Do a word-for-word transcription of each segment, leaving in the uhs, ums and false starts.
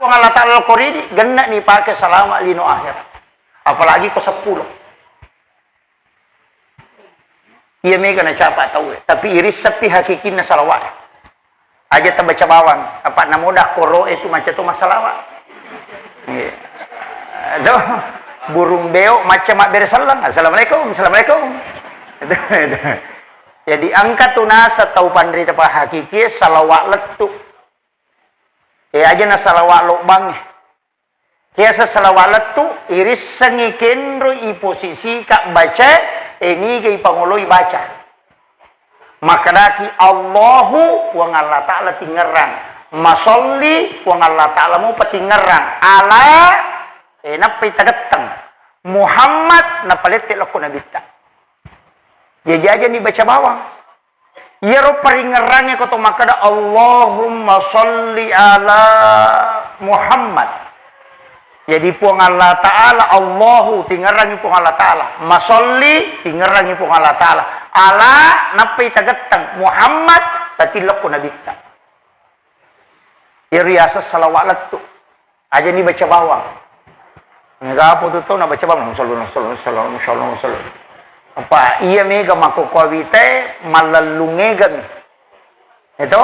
Puang Allah Ta'ala ko ridi, genna ni pake salawat lino akhirat. Apalagi ko seppulo. Iya mega nacapa tau e, tapi irissepi hakikinna salawat. Aja tabaca bawang, apa namoda koro itu maca to masalawat. Iya. Aduh, burung beo maca mabbere selleng. Assalamualaikum, assalamualaikum. Aduh, aduh. Jadi engka tu nasa tau panrita pa hakiki salawat lettu. E aja na salawat lobbangnge. Kiasa salawat lettu, irissengngi kenro i posisi ka baca, e niga ipangoloi baca. Makkedaki Allahu, Puang Allah Ta'ala tingerrang. Masolli, Puang Allah Ta'ala mupa tingerrang. Ala, e nappa itagetteng. Muhammad, napalette lokko nabitta. Jaji aja ni baca bawang. Iyaro paringerrangnge ko to makkeda, "Allahumma sholli ala Muhammad." Jadi Puang Allah Ta'ala, Allahu, tingerrangi Puang Allah Ta'ala. Masolli, tingerrangi Puang Allah Ta'ala. Ala, nappai tagetteng. Muhammad, tatillokko nabitta. Iyaro yaseng salawat lettu. Aja ni baca bawang. Mega apa tu tau na baca bawang? Sallallahu, sallallahu, sallallahu, sallallahu, sallallahu. Apa iya mega makkokkoe witae mallellung egami. Itu?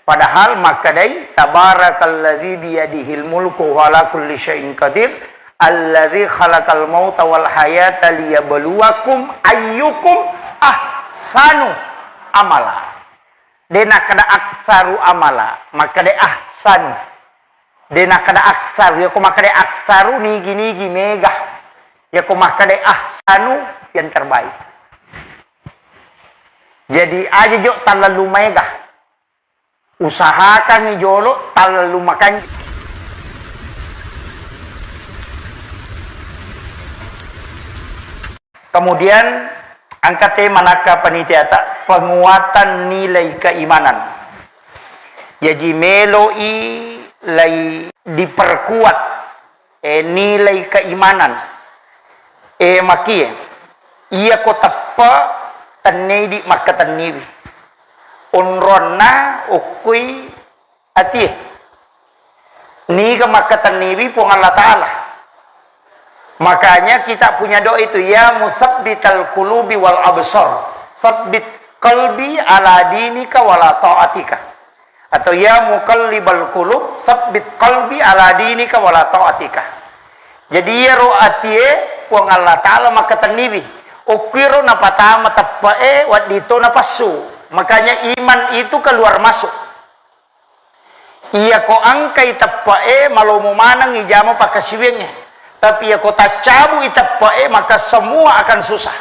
Padahal makkedai, "Tabarakalladzi biyadihil mulku wa huwa ala kulli syai'in qadir, alladzi khalaqal mauta wal hayata liyabluwakum ayyukum ahsanu amala." De nakkeda aksaru amala, makkeda ahsanu. De nakkeda aksaru, yako makkeda aksaru nigi-nigi mega. Yako makkeda ahsanu yang terbaik. Jadi aja jo tallalu maega. Usahakan jolo tallalu makanji. Kemudian angkate manakka panitiata penguatan nilai keimanan. Jaji meloi lai diperkuat, eh, nilai keimanan. Eh, makie, iya ko teppe tennedi makkatenniwi. Onronna okkui atie. Niga makkatenniwi Puang Allah Ta'ala. Makanya kita punya doa itu, "Ya musabbital qulubi wal absar, sabbit qalbi ala dinika wala ta'atika." Atau, "Ya muqallibal qulub, sabbit qalbi ala dinika wala ta'atika." Jadi, iyaro atie Puang Allah Ta'ala makkatenniwi. Okkuiro napatama teppe'e, wedding to napassu. Makanya iman itu keluar masuk. Iyako engkai teppe'e, malomo maneng ijama pakkasiwiangnge. Tapi iyako taccabu'i teppe'e, maka semua akan susah.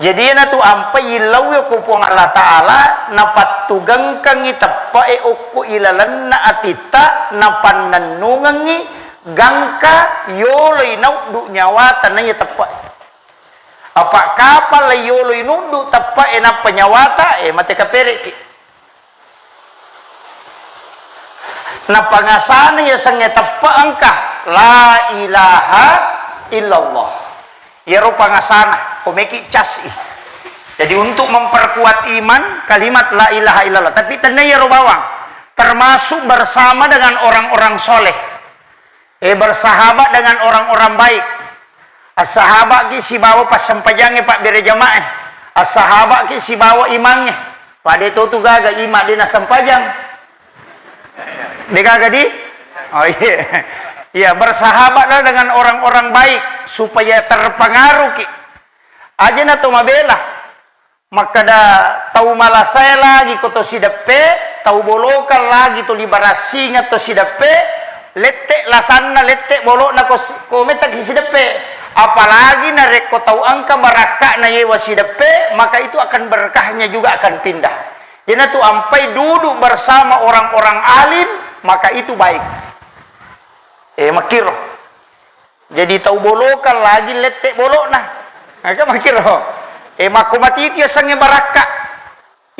Jadi, iyanatu ampai illauwe ko Puang Allah Ta'ala, napattugengkengngi teppe'e okko ilalenna atitta, napannennungengngi gangka yoloi nauddu nyawata naiya teppe'e. Apa kapang la yoloi nuddu teppe'e nappa nyawata, eh, mate kapereki. Napangasana yasengnge teppe engka, la ilaha illallah. Iyaro pangasana, ko meki cas i. Jadi untuk memperkuat iman, kalimat la ilaha illallah. Tapi tenna iyaro bawang, termasuk bersama dengan orang-orang soleh. Eh, bersahabat dengan orang-orang baik. Assahabaki sibawa passempajangnge pabbere jamaah. Assahabaki sibawa imangnge. Pada itu tu gaga imang de nassempajang. De gaga di? Oh iya. Iya, bersahabatlah dengan orang-orang baik supaya terpengaruh ki. Aja na to mabela. Makkeda tau malasae lagi ko to sideppe, tau bolokang lagi to libarassingeng to sideppe, lette lasanna, lette bolokna ko si-, ko mettaki sideppe. Apalagi narekko tau engka barakka'na yewa sideppe, maka itu akan berkahnya juga akan pindah. Iyanatu ampai duduk bersama orang-orang alim, maka itu baik. Eh, makkiro. Jadi tau bolokang lagi lette bolokna. Nah, kan makkiro. Eh, makko matiti yasengnge barakka.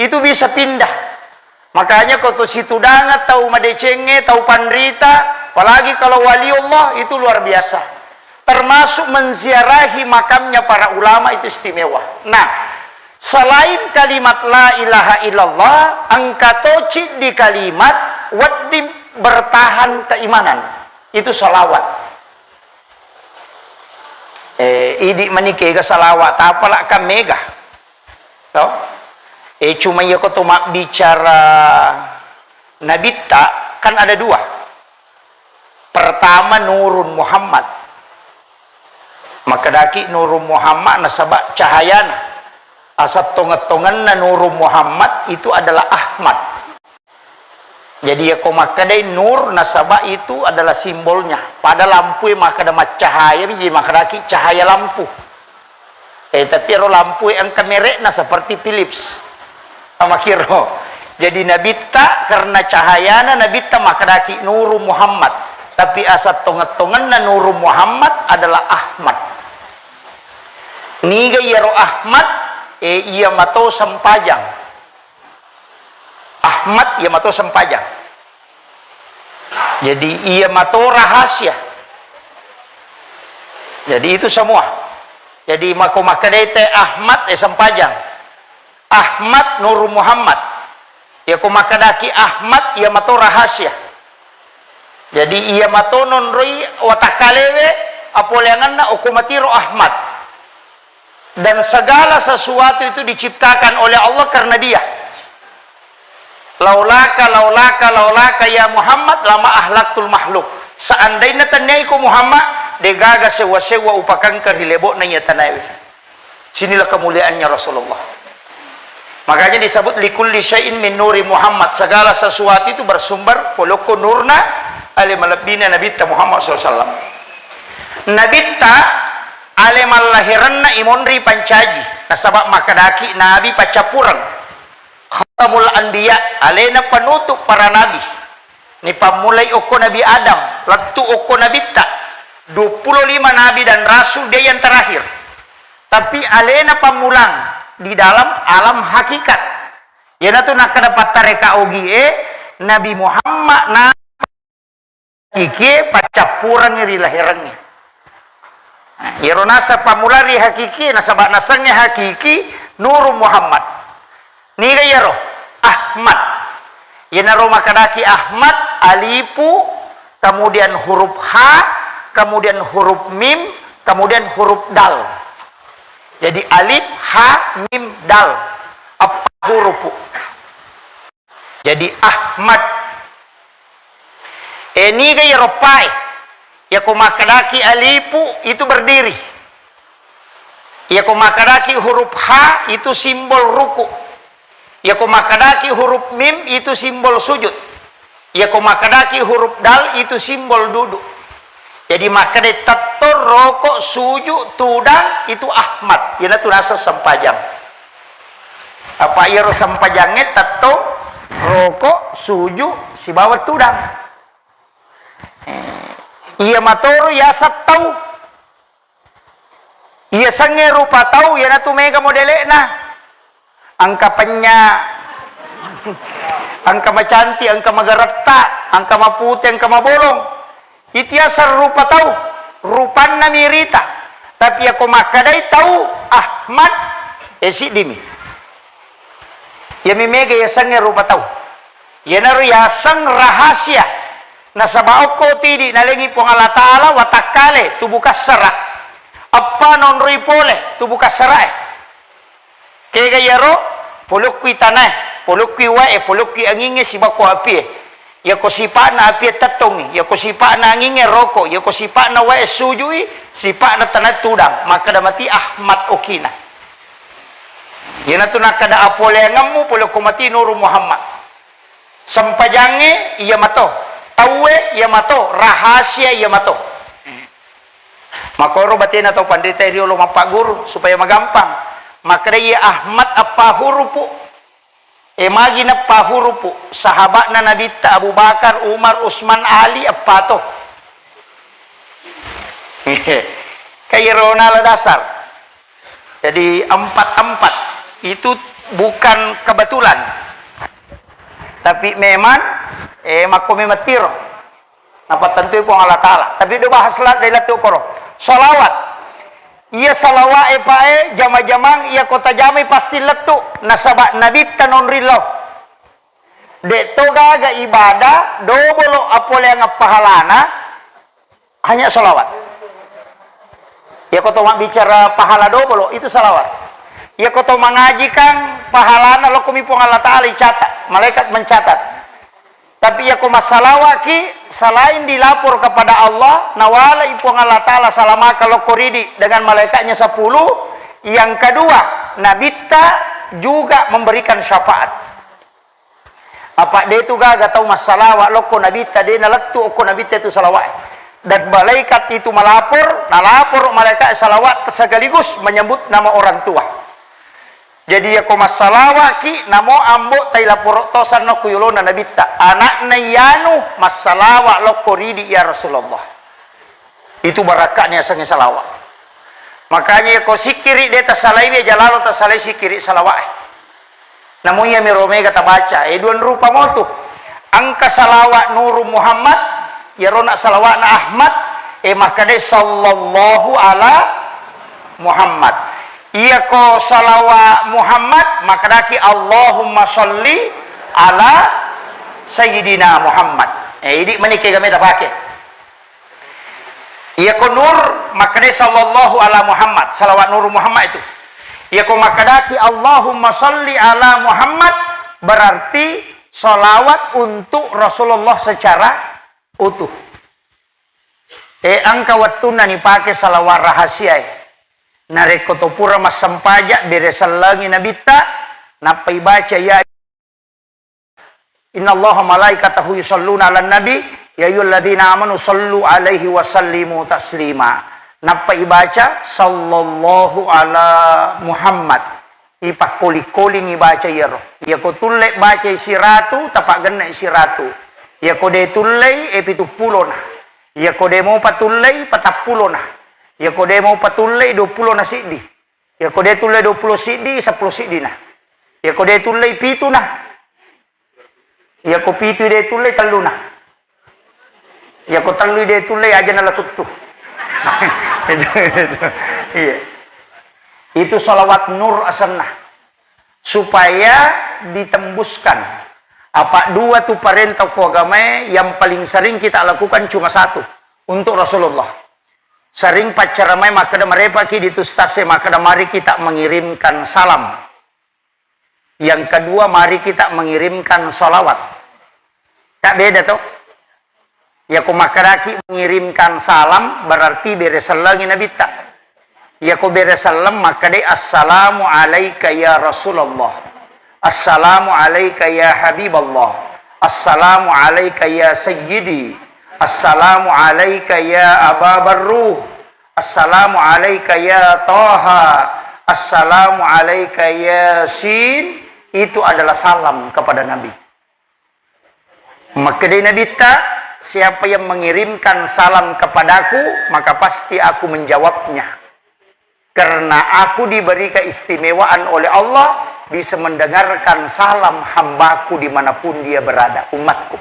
Itu bisa pindah. Makanya ko to situdangan tau madecengnge, tau panrita, apalagi kalau wali Allah, itu luar biasa. Termasuk menziarahi makamnya para ulama itu istimewa. Nah, selain kalimat la ilaha illallah, engka to ciddi kalimat wedding bertahan keimanan. Itu salawat. Eh, idi mani kega salawat, tapala kan mega. Toh? Eh, cuma iya ko to mabbicara nabitta, kan ada dua. Pertama, Nurun Muhammad. Makkedaki Nurun Muhammad nasaba cahayana. Asal tongeng-tongenna Nurun Muhammad itu adalah Ahmad. Jadi, yako makkedai nur, nasaba itu adalah simbolnya. Pada lampue makkeda maccahaya, biji makkedaki cahaya lampu. Eh, tapi ero lampue engka merekna seperti Philips. Amakiro. Jadi, nabitta karena cahayana nabitta makkedaki Nuru Muhammad. Tapi asal tongeng-tongenna Nuru Muhammad adalah Ahmad. Niga iyaro Ahmad? Eh, iya mato sempajang. Ahmad, iya mato sempajang. Jadi, iya mato rahasia. Jadi, itu semua. Jadi, mako makkedai te Ahmad, eh, sempajang. Ahmad Nur Muhammad. Yako makkedaki Ahmad, iya mato rahasia. Jadi, iya mato nonroi watakkalewe, apoleangenna okko matiro Ahmad. Dan segala sesuatu itu diciptakan oleh Allah karena Dia. Laulaka, laulaka, laulaka, ya Muhammad, lama ahlaktul makhluk. Seandainya tenniaiko Muhammad, degaga sewa-sewa upakangka ri lebo'na iya tanaewe. Sinilah kemuliaannya Rasulullah. Makanya disebut likulli syai'in min nuri Muhammad. Segala sesuatu itu bersumber polokko nurna ale malebbina Nabitta Muhammad sallallahu alaihi wasallam. Nabitta ale mallahiranna imonri pancaji. Nasaba makkedaki nabi paccappureng. Khatamul anbiya, alena penutup para nabi. Nipammulai okko Nabi Adam, lettu okko Nabitta. Dua puluh lima nabi dan rasul, dia yang terakhir. Tapi alena pammulang di dalam alam hakikat. Iyanatu nakkeda pattareka ogie, Nabi Muhammad na hakikie paccappurengngi ri lahirengnge. Nah, iyaro naseng pammula ri hakiki, nasaba nasengnge hakiki Nuru Muhammad. Niga iyaro? Ahmad. Iyanaro makkedaki Ahmad, alifu, kemudian huruf ha, kemudian huruf mim, kemudian huruf dal. Jadi alif, ha, mim, dal. Eppa hurupu. Jadi Ahmad. Eh, niga iyaro pae? Yako makkedaki alifu itu berdiri. Yako makkedaki huruf ha itu simbol ruku. Yako makkedaki huruf mim itu simbol sujud. Yako makkedaki huruf dal itu simbol duduk. Jadi makkeda tetto, roko, suju, tudang itu Ahmad. Iyanatu naseng sempajang. Apa iyaro sempajangnge tetto, roko, suju, sibawa tudang. Eh, iya matoro yaseng tau. Iya sengnge rupa tau, iyanatu mega modele'na. Engka penya, engka macanti, engka magaretta, engka mapute, engka mabolong. Itu yaseng rupa tau, rupanna mirita. Tapi yako makkedai tau Ahmad, eh, siddimi. Iyami mega yasengnge rupa tau. Iyanaro yaseng rahasia. Nasaba okko tidi nalengi Puang Allah Ta'ala watakkale tubuh kassara. Eppa nonroi pole tubuh kassarae. Kega iyaro, polokkui tanae, polokkui wae, polokkui angingnge, sibakko apie. Yako sipa'na apie tettongngi, yako sipa'na angingnge roko, yako sipa'na wae sujui, sipa'na tanae tudang, makkeda mati Ahmad okina. Iyanatu nakkeda apoleangemmu polokko mati Nuru Muhammad. Sempajangnge iya mato, tauwe iya mato, rahasia iya mato. Makoro batena tau panrita riolo mappagguru supaya magampang. Makkeda iya Ahmad eppa hurupu. E, magi neppa hurupu? Sahaba'na Nabitta Abu Bakar, Umar, Usman, Ali, eppa to. Kairo nala dasar. Jadi empat-empat itu bukan kebetulan. Tapi memang, eh, makko memang tiro. Napattentui Puang Allah Ta'ala. Tapi do bahas la-, dai lettu koro. Salawat. Iya salawat e, Pak, e, jama-jamang iya kota jamai pasti lettu. Nasaba Nabitta nonri lao. De' to gaga ibadah dobolo' apoleang pahalana, hanya salawat. Iyako to mabbicara pahala dobolo', itu salawat. Iyako to mangaji kan pahalana lokkomi Puang Allah Ta'ala icatat, malaikat mencatat. Tapi iyako massalawa'ki, selain dilapor kepada Allah, nawalai Puang Allah Ta'ala salamaka lokko ridi dengan malaikatnya sepuluh. Yang kedua, Nabitta juga memberikan syafaat. Apa de' tu gaga tau massalawa' lokko Nabitta, de' nalettu' okko Nabitta itu salawa'e. Dan malaikat itu melapor, nalapor malaikat salawat sekaligus menyebut nama orang tua. Jadi, iyako massalawa'ki, namo ambo tailaporo' tosanna ku yolona Nabitta. Ana'na iyanu massalawa' lokko ridi, ya Rasulullah. Itu barakka'na yasengnge salawat. Makanya iyako sikkiri' de' tasalaiwi, aja lalo tasalai sikkiri' salawa'e. Namu iyami ro mega tabaca, e, duan rupa motu. Engka salawat Nuru Muhammad, iyarona salawatna Ahmad, e, makkadai sallallahu ala Muhammad. Iyako salawat Muhammad, makkadaki Allahumma salli ala Sayyidina Muhammad. E, idi' mani kega meta pake. Iyako Nur, makkadai sallallahu ala Muhammad, salawat Nur Muhammad itu. Iyako makkadaki Allahumma salli ala Muhammad, berarti salawat untuk Rasulullah secara utuh. E, engka wettunna nipake salawat rahasia e. Narekko to pura massempaja', bere sellengi Nabitta, nappa ibaca ya Innallaha malaikatahu yusalluna 'alan nabi, ya ayyuhalladzina amanu sallu 'alaihi wa sallimu taslima. Nappa ibaca sallallahu ala Muhammad. Ipakkoli-kolingi baca iyaro. Iyako tulle bacai siratu, tapaggenna siratu. Iyako de tullei, e, pitu pulona. Iyako de mopa tullei, patappulo na. Iyako de mopa tullei, dua pulo na siddi. Iyako de tullei dua pulo siddi, seppulo siddi na. Iyako de tullei pitu na. Iyako pitu de tullei tellu na. Iyako tellu de tullei aja na latuttu. Itu, itu. Iya. Itu salawat nur asenna. Supaya ditembuskan. Apa dua tu parenta ko agamae yang paling sering kita lakukan cuma satu. Untuk Rasulullah. Sering paccaramai makkeda, marepaki di tu ustaz e makkeda, mari kita mengirimkan salam. Yang kedua, mari kita mengirimkan salawat. Kak, beda to? Iyako makkedaki mengirimkan salam, berarti bere sellengi Nabitta. Iyako bere selleng makkedai, "Assalamu alaika ya Rasulullah. Assalamu alaika ya Habiballah. Assalamu alaika ya Sayyidi. Assalamu alaika ya Aba Barruh. Assalamu alaika ya Taha. Assalamu alaika ya Sin." Itu adalah salam kepada Nabi. Makkedai Nabitta, "Siapa yang mengirimkan salam kepadaku, maka pasti aku menjawabnya. Karena aku diberi keistimewaan oleh Allah, bisa mendengarkan salam hambaku dimanapun dia berada, umatku."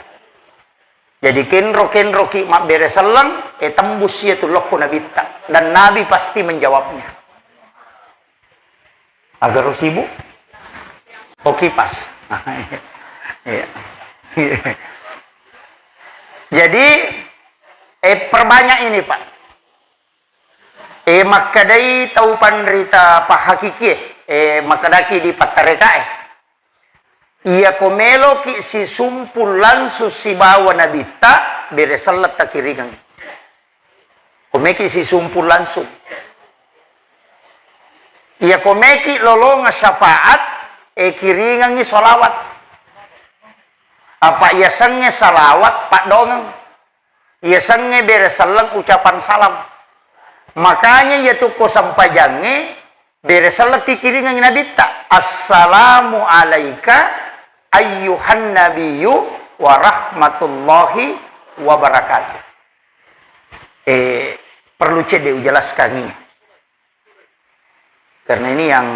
Jadi kenro-kenroki mabbere selleng, e tembus iyatu lokko Nabitta. Dan Nabi pasti menjawabnya. Agaro sibuk? Oh, kipas. Iya. Jadi, eh, perbanyak ini, Pak. Eh, makkedai tau panrita pahakikie, eh, makkedaki di pattarekae. Iyako meloki sisumpul langsung sibawa Nabitta, bere selleng takiringeng. Ko meki sisumpul langsung. Iya ko meki lolonga syafaat, e kiringengngi salawat. Apa iyasengnge salawat paddongeng. Iyasengnge bere selleng ucapan salam. Makanya iyatu ko sempajangnge, bere selleng tikiringengngi Nabitta. Assalamu alaika ayyuhan nabiyyu wa rahmatullahi wa barakatuh. Eh, perlu cedde ujelaskan ini. Karena ini yang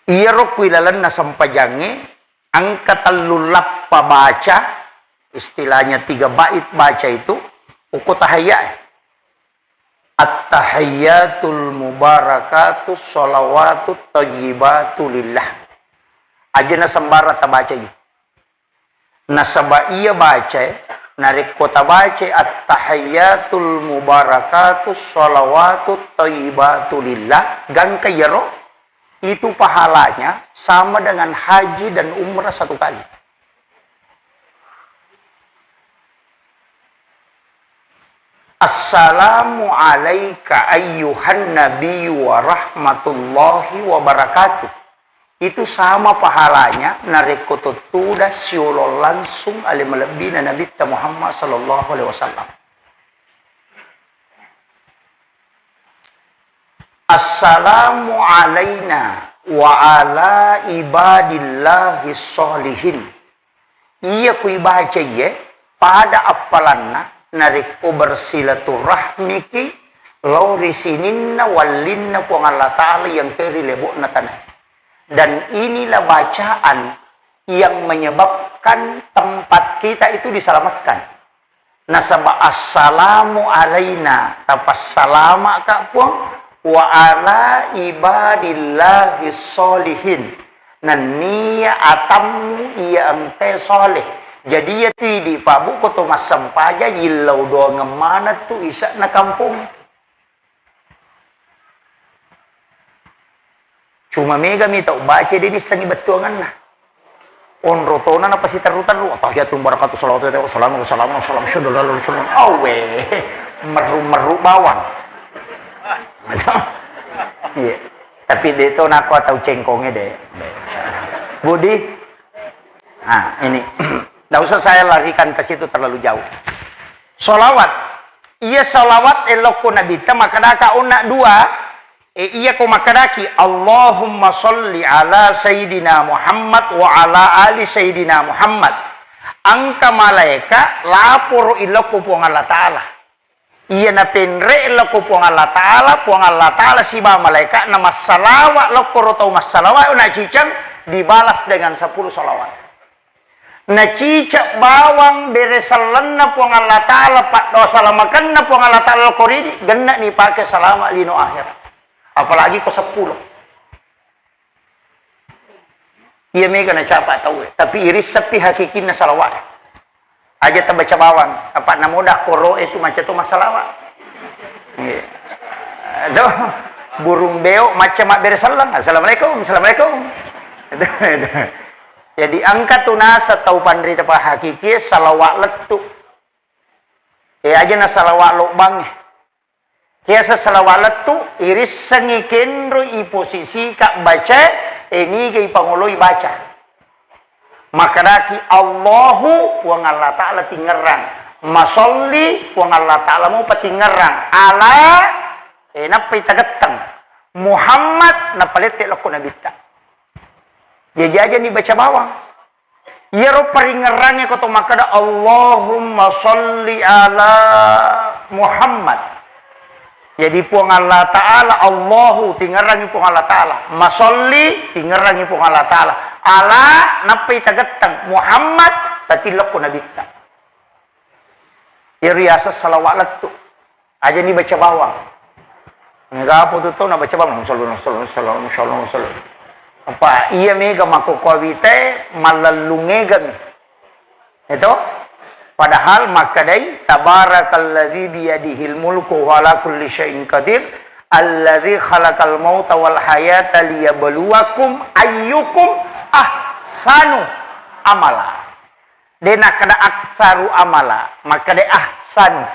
iyaro ku ilalenna sempajangnge, engka tellu lappa baca, istilahnya tiga bait baca itu, uko tahayya. At-tahiyyatul mubarakatus shalawatut thayyibatu lillah. Aja na sembarang tabacai. Nasaba iya bacae, narekko tabacae at-tahiyyatul mubarakatus shalawatut thayyibatu lillah, gangka iyaro, itu pahalanya sama dengan haji dan umrah satu kali. Assalamu alaika ayyuhan nabiyyu wa rahmatullahi wa barakatuh. Itu sama pahalanya narekko tuttuda siolo langsung ale malebbina Nabitta Muhammad sallallahu alaihi wasallam. Assalamu alaina wa ala ibadillahi sholihin. Iya kuibaca iye, pada appalanna narekko bersilaturahmiki lao ri sininna wallinna Puang Allah Ta'ala yang ke ri lebo'na tanae. Dan inilah bacaan yang menyebabkan tempat kita itu diselamatkan. Nasaba assalamu alaina, tapassalama'ka Puang, wa ala ibadillahi sholihin. Nenniya atammu iya engkae soleh. Jadi iya tu idi pabu ko to massempajang, illau doangeng maneng tu isa'na kampong. Cuma mega mi tau baca de nissengi bettuanganna. Onro tona napasiterru-terru, attahiyatu barakatuh salawatu wassalamu wassalamu wassalamu asyhadu an la ilaha illallah. Awe, meru-meru bawang. Iya. Tapi de to nako tau cengkonge de. Budi, nah ini, tidak usah saya larikan ke situ terlalu jauh. Salawat. Iya salawat elokko Nabitta makkedaka onna dua, e, iya ko makkedaki, "Allahumma sholli ala Sayyidina Muhammad wa ala ali Sayyidina Muhammad." Engka malaeka laporo ilokko Puang Allah Ta'ala. Iya napenre lokko Puang Allah Ta'ala, Puang Allah Ta'ala siba malaeka na massalawa lokko ro tau massalawa na ciceng dibalas dengan sepuluh salawat. Nacicek bawang bere sellenna Puang Allah Ta'ala, paddoa salamakenna Puang Allah Ta'ala ko ridi, genne'ni pake salama lino akhirat. Apalagi ko seppulo. Iya mega nacapa tauwe, tapi irisseppi hakikinna salawat. Aja tabaca bawang, apa namoda koro'e tu macca to massalawa. Iya. Aduh, burung beo macca mabbere selleng. Assalamualaikum, assalamualaikum. Aduh, aduh. Jadi engka tu nasa tau panrita pahakikie salawa lettu. E, aja na salawa lobbangnge. Kiasa salawa lettu, irissengi kenroi iposisika bacae, e, niga ipangoloi baca. Makkedaki Allahu, Puang Allah Ta'ala tingerrang. Masolli, Puang Allah Ta'ala mupa tingerrang. Ala, e, nappai tagetteng. Muhammad, napalette lokko nabitta. Jaji ajani baca bawang. Iyaro paringerrangnge ko to makkeda, "Allahumma sholli ala Muhammad." Jadi Puang Allah Ta'ala, Allahu, tingerrangi Puang Allah Ta'ala. Masolli, tingerrangi Puang Allah Ta'ala. Ala, nappai tagetteng. Muhammad, tatillokko nabitta. Iyaro riaseng salawa lettu. Ajani baca bawang. Engka apa tu tau nabaca bawang? Sallallahu, sallallahu, sallallahu, sallallahu, sallallahu. Apa iya mega makkokkoe witae mallellung egami. Itu? Padahal makkedai, "Tabarakalladzi biyadihil mulku wa ala kulli syai'in qadir, alladzi khalaqal mauta wal hayata liyabluwakum ayyukum ahsanu amala." De nakkeda aksaru amala, makkeda ahsanu.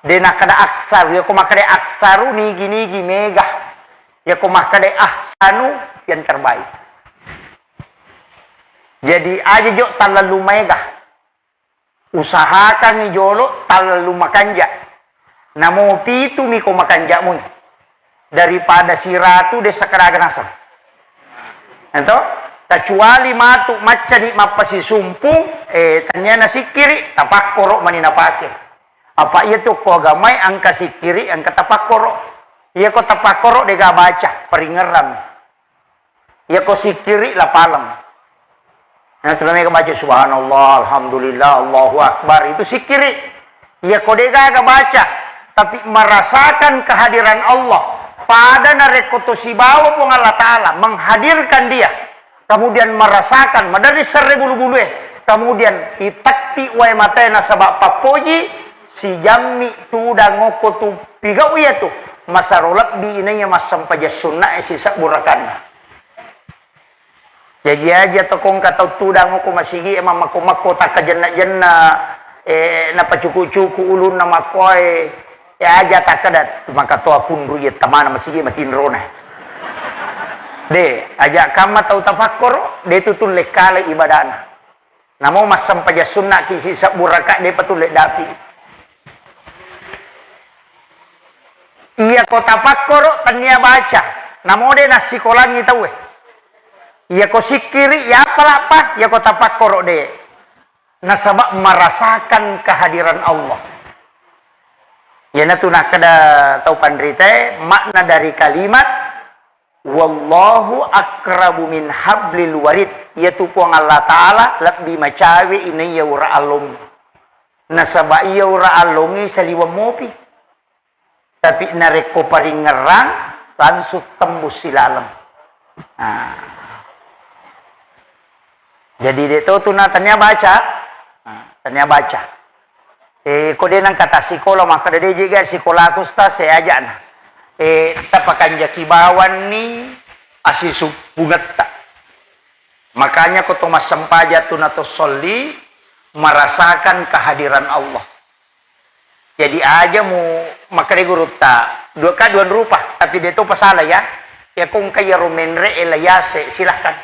De nakkeda aksaru, yako makkeda aksaru nigi-nigi mega. Yako makkeda ahsanu yang terbaik. Jadi aja jo tallallu maega. Usahakan jolo tallallu makanja. Namo pitu miko makanja mui. Daripada siratu de sakaraga naseng. Ento, kecuali matu maccani mappasisumpung, eh, tania nasikkiri, tapakkoro mani napake. Apa iya tu ko agamai engka sikkiri, engka tapakkoro. Iya ko tapakkoro dega baca, paringerrang. Iya ko sikkiri lapaleng. Nah, tu namanya baca subhanallah, alhamdulillah, Allahu akbar, itu sikkiri. Iya ko dega baca, tapi merasakan kehadiran Allah. Pada narekko to sibawa Puang Allah Ta'ala menghadirkan dia, kemudian merasakan, maderri serre bulu-bulue, kemudian ipetti wae matae nasaba pappoji, sijammi tudang okko tu pigau iyatu, masaro lebbi inaiya massempajang sunnae sisebbu rakaatna. Jaji aja to kongka tau tudang ko masigi e mammakko-makko takkajenna-jenna, eh, napacuku-cuku ulunna makkoe, ya aja takkada maka to akunru iya tamana masigi matinrona. De, aja kamma tau tapakkoro, de tu tulle kale ibadana. Namo massempajang sunnaki sisebbu raka de pa tulle dapi. Iya ko tapakkoro tennia baca, namo de nassikolangi tauwe. Iya ko sikkiri, ya apa lappa, iya ko tapakkoro de. Nasaba merasakan kehadiran Allah. Iyanatu nakkeda tau panritae, makna dari kalimat, "Wallahu aqrabu min hablil warid." Iyatu Puang Allah Ta'ala lebbi macawe inaiya ura allommu. Nasaba iya ura allongnge saliweng mopi. Tapi narekko paringngerang, langsung tembus silaleng. Nah. Jadi de to tu na tania baca. Nah, tania baca. Eh, ko de nengka tassikola, makkeda de jega sikolaku, Ustaz, saya ajana. Eh, tapakanjaki bawanni asisuppungetta. Makanya ko to massempajang tu na to solli, merasakan kehadiran Allah. Jadi aja mu makkeda gurutta, dua ka dua rupa, tapi de to pasala ya. Ya ko engka iyaro menre e la yase, silahkan.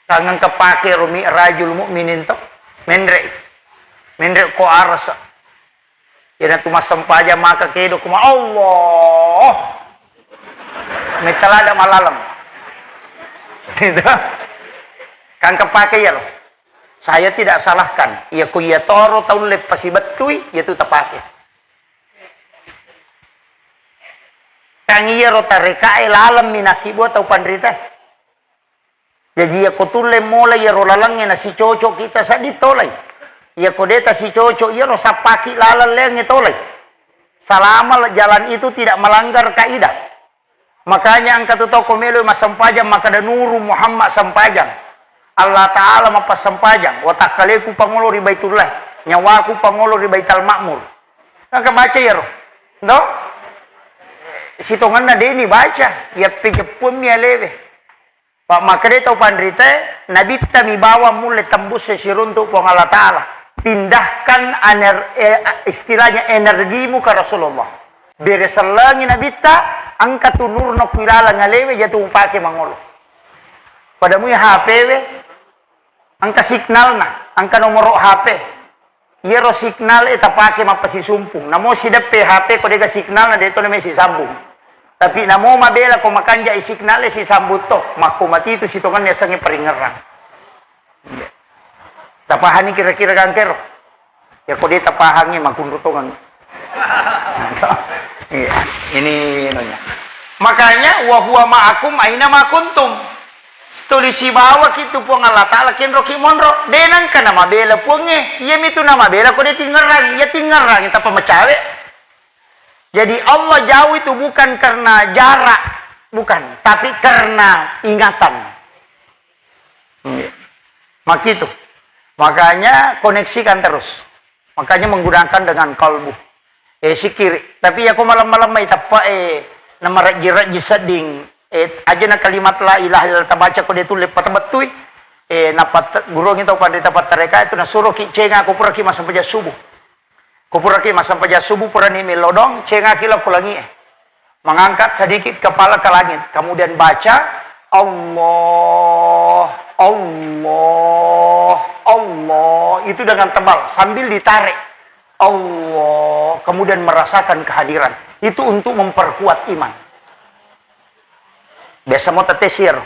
Tangang kepake ro mi'rajul mu'minin to. Menre. Menre ko arasa. Iyana tu massempajang maka kedo kuma Allah. Metalada malalem. Gitu. Kang kepake ya lo. Saya tidak salahkan. Iya ko iya toro tau le pasibettui, iya tu tapake. Kang iya ro tarekae lalem minaki buat tau panrita. Jaji, iyako tulle molai iyaro lalengnge nasicocok kita sedding tolai. Iyako de tasicocok iyaro sappaki laleng leangnge tolai. Selama jalan itu tidak melanggar kaidah. Makanya engka tu toko melo massempajang makkeda Nuru Muhammad sempajang. Allah Ta'ala mappassempajang. Watakkaleku pangolo ri Baitullah. Nyawaku pangolo ri Baital Ma'mur. Engka baca iyaro. No? Sitongenna deni baca. Iya pejeppuammi alewe. Pa makkedai tau panritae, Nabitta mi bawang mulle tembusse siruntu Puang Allah Ta'ala. Pindahkan ener-, eh, istilahnya energimu ke Rasulullah. Bere sellengi Nabitta, engka tu nurna ku ilaleng alewe, jatu mupake mangolo. Pada mui H P we, engka signalna, engka nomoro H P. Iyaro signal e tapake mappasisumpung. Namo sideppe H P ko dega signal na de to na mesi sambung. Tapi namo mabela ko makanjai signal e sisambung to, makko matitu sitongenna yasengnge paringngerang. Iya. Tapahani kira-kira gangkero? Ya ko de tapahangi makunru tongang. Iya, ini nonya. Makanya wa huwa ma'akum aina ma kuntum. Tuli sibawaki tu Puang Allah Ta'ala kenroki monro. De nengka namabela Puangnge. Iyami tu namabela ko de tingerang. Iya tingerang, tappa macawe. Jadi Allah jauh itu bukan karena jarak, bukan, tapi karena ingatan. Iya. Makitu. Makanya koneksikan terus. Makanya menggunakan dengan kalbu. Eh, sikiri. Tapi ya ko malam-malam mai teppa, eh, namarejji-rejji sedding. Eh, aja na kalimat la ilaha illallah tabaca ko de tulle patebettui. Eh, napat gurongi tau panrita pattareka itu nasuroki cenga ko puraki massempajang subuh. Ko puraki massempajang subuh purani melodong, cengaki lao ko langi e. Mengangkat sedikit kepala ke langit, kemudian baca, "Allah, Allah, Allah." Itu dengan tebal, sambil ditarik. Allah, kemudian merasakan kehadiran. Itu untuk memperkuat iman. Biasa mo tetesir.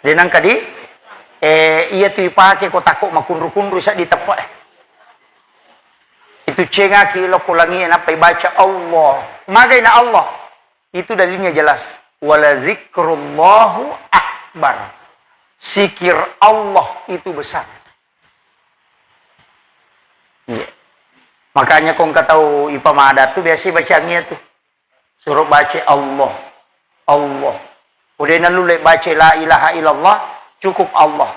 De nengka di, eh, iya tu ipake ko takko makunru-kunru seddi teppa e. Itu cengaki lao ko langi e nappa ibaca Allah. Magai na Allah. Itu dalilnya jelas. Wala zikrullahu akbar. Zikir Allah itu besar. Iya. Makanya ko engka tau ipamada tu biasa bacangngi tu. Suruh baca Allah. Allah. Udah nalulle baca la ilaha illallah, cukup Allah.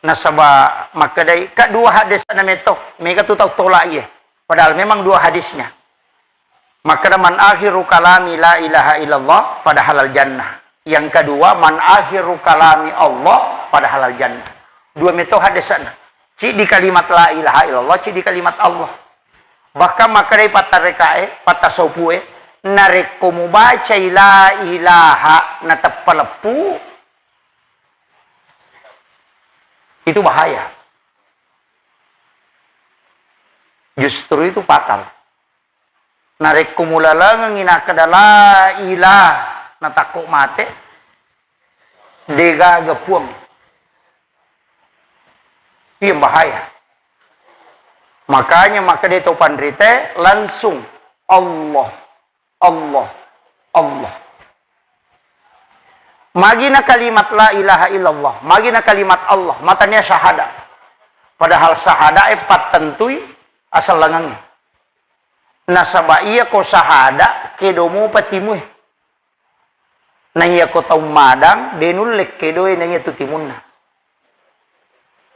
Nasaba makkedai, ka dua hadis na meto, mega tu tau tolak iye. Padahal memang dua hadisnya. Makkeda, "Man akhiru kalami la ilaha illallah, pada halal jannah." Yang kedua, "Man akhiru kalami Allah, pada halal jannah." Dua meto hadisna. Ciddi kalimat la ilaha illallah, ciddi kalimat Allah. Bahkan makkedai pattarekae, pattasopu'e, narekko mubacai la ilaha nateppa leppu, itu bahaya. Justru itu fatal. Narekko mulalengengngi nakkeda la ilaha, natakko mate, degaga puang. Iya bahaya. Makanya makkeda to panrite langsung Allah, Allah, Allah. Magina kalimat la ilaha illallah, magina kalimat Allah, matania syahada. Padahal syahada e pattentui asellengengnge. Nasaba iya ko syahada kedo mupa timue. Na iya ko tau madang, de nulle kedoe na iya tu timunna.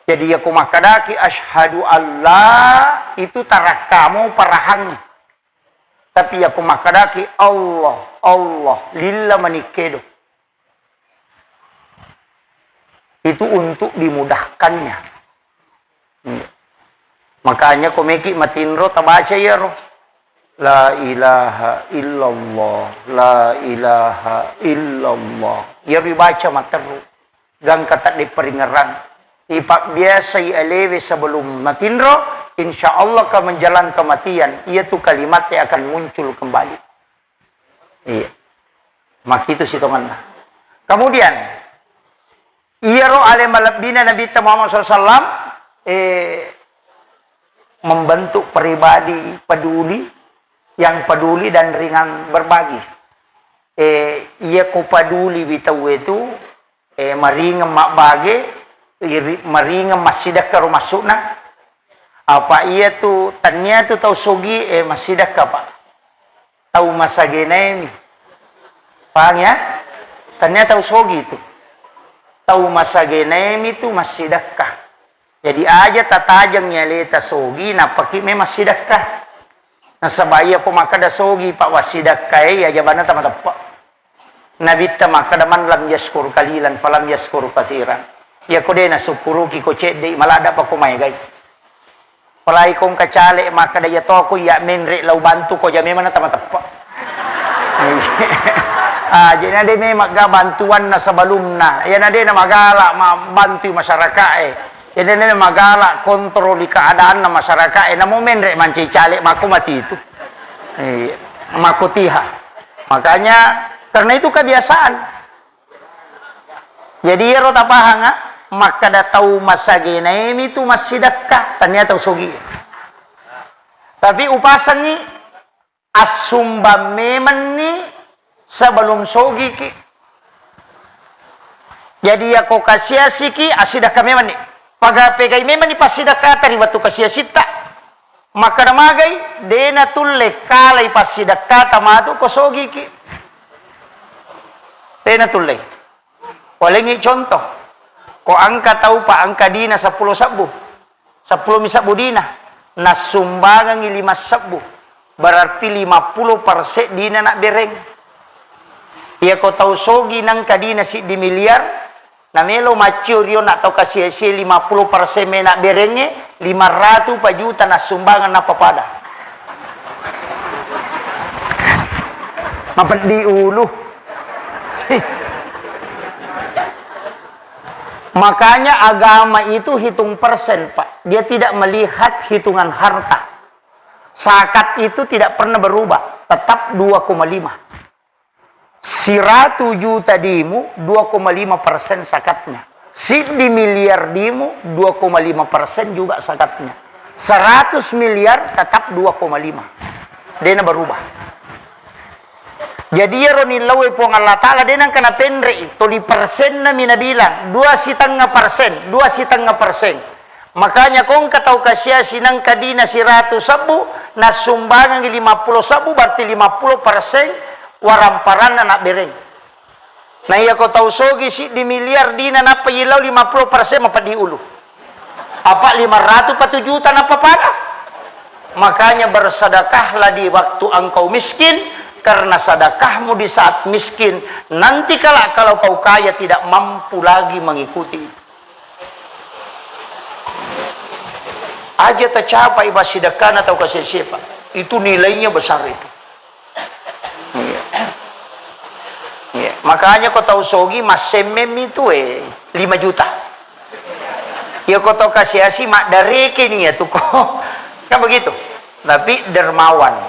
Jadi iya ko makkadaki asyhadu alla, itu tarakkamo parahangnge. Tapi iya ko makkadaki Allah, Allah, lilla mani kedo. Itu untuk dimudahkannya. Hmm. Makanya ko meki matinro tabaca iyaro. La ilaha illallah, la ilaha illallah. Iyaro ibaca matteru. Gangka tadde paringerang. Ipabbiasai alewe sebelum matinro, insya Allah ka menjelang kematian, iya tu kalimatnya akan muncul kembali. Iya. Makitu sitongenna. Kemudian, iyaro ale malebbina Nabitta Muhammad sallallahu alaihi wasallam, eh, membentuk pribadi peduli, yang peduli dan ringan berbagi. Eh, iya ko peduli wi tauwe tu, eh, maringeng mabbage, iri-, maringeng massidekka ro massu'na. Apa iya tu, tania tu tau sogi, eh, massidekka, Pak. Tau masagenaemi. Paham ya? Tania tau sogi tu. Tau masagenaemi tu massidekka. Jadi aja tatajeng aleta sogi, nappaki memang sidekka. Nasaba iya ko makkeda sogi, Pak, wassidekkae, iya jabanna tamateppa. Nabitta makkeda, "Man lam yaskur kalilan, falam yaskur kasiran." Iya ko de nasukkuruki ko cedde, maladda pa ko maegai. Apalagi ko engka caleg makkeda, "Iya to ko iya menre lao bantu ko ja memang na tamateppa." Ah, jadi na de memang ga bantuanna sebelumna. Iya na de na magala ma-, bantui masyarakat e. Jadi na de na magala kontroli keadaanna masyarakat e. Namo menre manci caleg mako mati itu. Iya, mako tiha. Makanya karena itu kebiasaan. Jadi iyaro tapahanga, makkeda tau masagenaemi tu massidekka, tania tau sogi. Tapi upasengi assumbang memenni sebelum sogiki. Jadi yako kasiasiki, assidekka memenni. Paga-, pegai memenni passidekkata ri wettu kasiasitta. Makkeda magai, de natulle kalai passidekkata matu ko sogiki. De natulle. Walengngi contoh. Ko engka tau pa engka dina seppulo sebbu. Seppulo mi sebbu dina. Nassumbangengngi lima sebbu. Berarti lima puluh persen dina nabbereng. Iya ko tau sogi nengka dina siddi miliar, namelo maccio rio na tau kasi-, kasi lima puluh persen mena berengnge, lima ratu pa juta nassumbangeng nappa pada. Mapeddi ulu. Makanya agama itu hitung persen, Pak. Dia tidak melihat hitungan harta. Zakat itu tidak pernah berubah, tetap dua koma lima. Siratu juta dimu, dua koma lima persen zakatnya. Siddi miliar dimu, dua koma lima persen juga zakatnya. Seratus miliar tetap dua koma lima. Dena berubah. Jadi iyaro nilauwe Puang Allah Ta'ala, dena engka napenre'i, toli persenna mi nabilang, dua sitengnga persen, dua sitengnga persen. Makanya ko engka tau kasiasi nengka dina siratu sebbu, nassumbangengngi lima pulo sebbu, berarti lima pulo persen waramparanna nabbereng. Na iya ko tau sogi siddi miliar dina nappa yillau lima pulo persen mapeddi ulu. Apa lima ratu patu juta nappa pada? Makanya bersedekahlah di waktu engkau miskin, karena sedekahmu di saat miskin, nanti kala kalau kau kaya tidak mampu lagi mengikuti itu. Aja tacapai pasidekkana tau kasiasi, Pak. Itu nilainya besar itu. Iya. Iya. Makanya ko tau sogi massemmemmi tu, eh, lima juta. Ya ko tau kasiasi maddareke ni ya tu ko. Kan begitu. Tapi dermawan.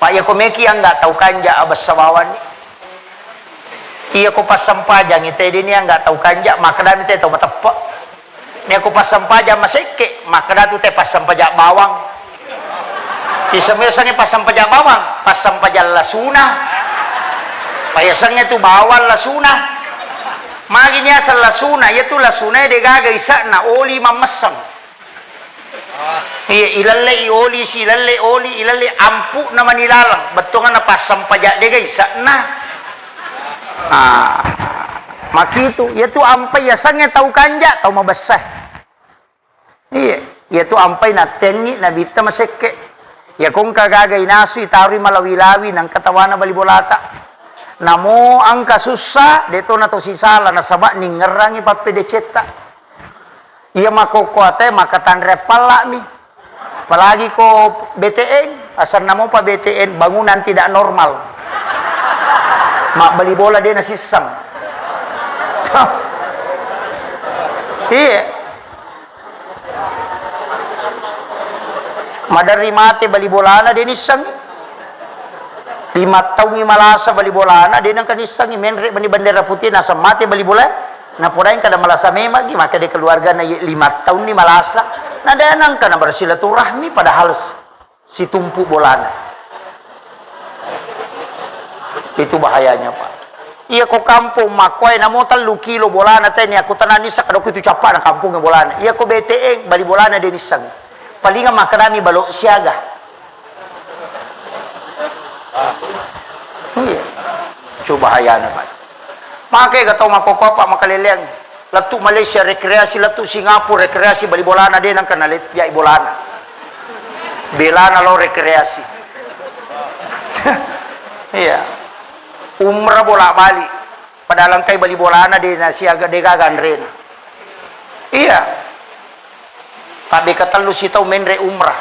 Pak, iya ko meki angga tau kanja abessa bawang ni. Iya ko passempajangi tedeni angga tau kanja, makkedami te tau mateppe. Ni ko passempajang masekke, makkeda tu te passempajang bawang. Isemmi yasengnge passempajang bawang, passempajang lasuna. Payasengnge tu bawang lasuna. Magi ni aseng lasuna, iya tu lasuna de gaga isa'na oli mammesseng. Iya, ilellei oli si, ilellei oli, ilellei ampu'na mani laleng. Bettuanna passempajang de gaga isa'na. Ah, makitu, iya tu ampai yasengnge tau kanja, tau mabessa. Iya, iya tu ampai nattengngi nabitta masekke. Iya ko engka gaga inasu itaroi malawi-lawi nengka tawana bali bolata. Namo engka sussa, de to nato sisala nasaba ningngerangi pappedecetta. Iya makkokkoe ate makkatanre palla'mi. Apalagi ko B T N, asenna mopa B T N, bangunan tidak normal. Mabbali bola de nasisseng. Iya. Maderri mate bali bolana de nissengngi. Lima taungngi malasa bali bolana de nengka nissengngi, menre mani bendera putih naseng mate bali bola. Napoda engka da malasa memang gi, maka de keluargana ye lima taunni malasa. Na de nengka na bersilaturahmi padahal s-, situmpu bolana. Itu bahayanya, Pak. Iya ko kampung makkoe namo tellu kilo bolana teni, aku tenani sakka doku itu cappana kampungnge bolana. Iya ko B T N bali bolana de nisseng. Palinga makkedami balo siaga. Iya. Coba hayana, Pak. Maka ga tau makkokkoe, Pak, makaleleang. Lettu Malaysia rekreasi, lettu Singapura rekreasi, bali bolana de nengka nalet jai bolana. Belana lo rekreasi. Iya. Umrah bolak-balik. Padahal engkai bali bolana de nasiaga de gaga anrena. Iya. Tabbe katellu sitau menre umrah.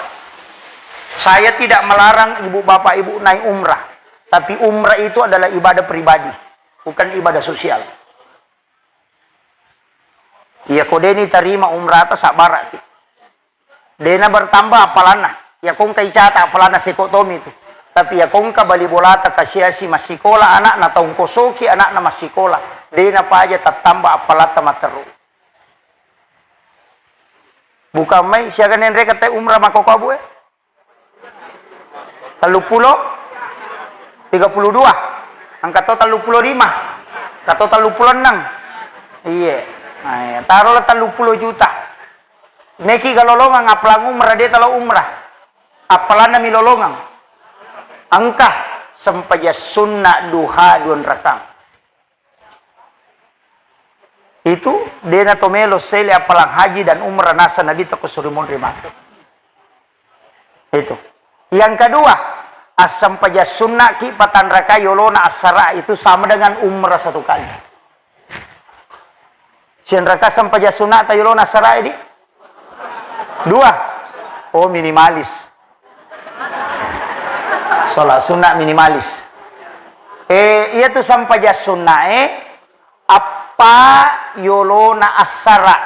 Saya tidak melarang ibu bapak ibu naik umrah. Tapi umrah itu adalah ibadah pribadi, bukan ibadah sosial. Iya ko deni tarima umrata sabbaraki. Dena bertambah appalanna. Iya ko engka icata appalanna seko tomi tu. Tapi iya ko engka bali bolata kasiasi massikola anakna, tau kosoki anakna massikola, dena paja tattambah appalatta matteru. Bukan mai siaga nenre kata umrah makkokkoe, Bu, eh? Telluppulo? Tiga puluh dua? Engka to telluppulo lima? Engka to telluppulo enneng? Iye. Nah, iya. Tarolah telluppulo juta. Meki ga lolongeng appalang umrah, de talo umrah. Appalanna mi lolongeng. Engka sempajang sunna duha dua rakang. Itu dena to melo sele appalang haji dan umrah nasa Nabi tako suri monri matu. Itu. Yang kedua, assempajang sunnaki patanrakai yolona assara itu sama dengan umrah satu kali. Sianraka sempajang sunnata yolona assara di? Dua. Oh, minimalis. Sholat sunnah minimalis. Eh, iya tu sempajang sunnah, eh, appa yolona assara.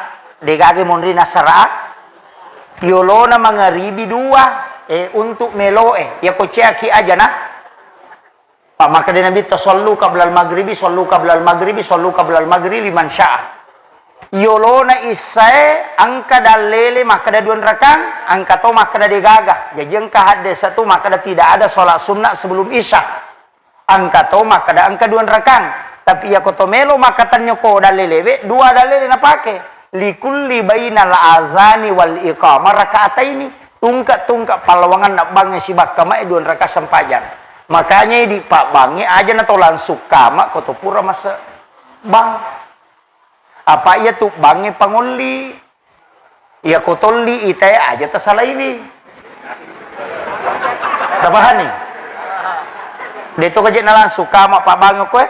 Degaga monrina assara. Yolona mangaribi dua, eh, untuk meloe. Iya ko ceaki aja na. Pak, makkeda Nabitta, "Shallu qablal maghribi, shallu qablal maghribi, shallu qablal maghribi liman syaa." Yolona issae engka dallele makkeda dua rakang, engka to makkeda degaga. Jaji engka haddesa tu makkeda tidak ada sholat sunnah sebelum isya. Engka to makkeda engka dua rakang. Tapi iya ko to melo makkatenyo ko dallelewe, dua dallele napake. Likulli bainal azani wal iqamah raka'ataini. Tungke-tungke pallawanganna bangnge sibakka mae dua rakaat sempajang. Makanya idi pabbangnge aja na to langsung kama ko to pura mase bang. Apa iya tu bangnge pangolli. Iya ko tolli itae aja tasalaiwi. Tapahani? De to kaje na langsung kama pabbangnge koe.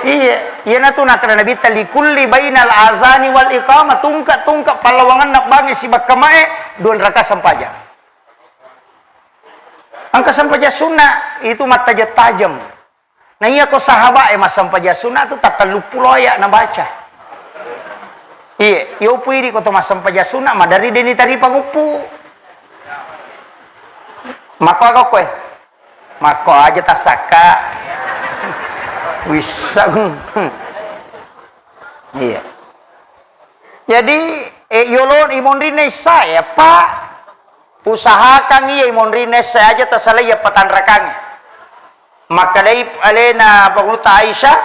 Iya, iya na tu nakkeda Nabitta, "Likulli bainal azani wal iqamah," tungke-tungke pallawanganna bangnge sibakka mae dua rakaat sempajang. Engka sempajang sunna itu mattajeng-tajeng. Na iya ko sahabat e massempajang sunna tu tatelluppulo aya nabaca. Iya, yopu idi ko to massempajang sunna madari deni taripa nguppu. Mako aga koe? Makko aja tassakka. Wisseng. Iya. Jadi, eh, yolo imonrinna issae, Pak. Usahakan iya imonrinna issae aja tasalai iya patanrakangnge. Makkedai alena Pangulutta Aisyah,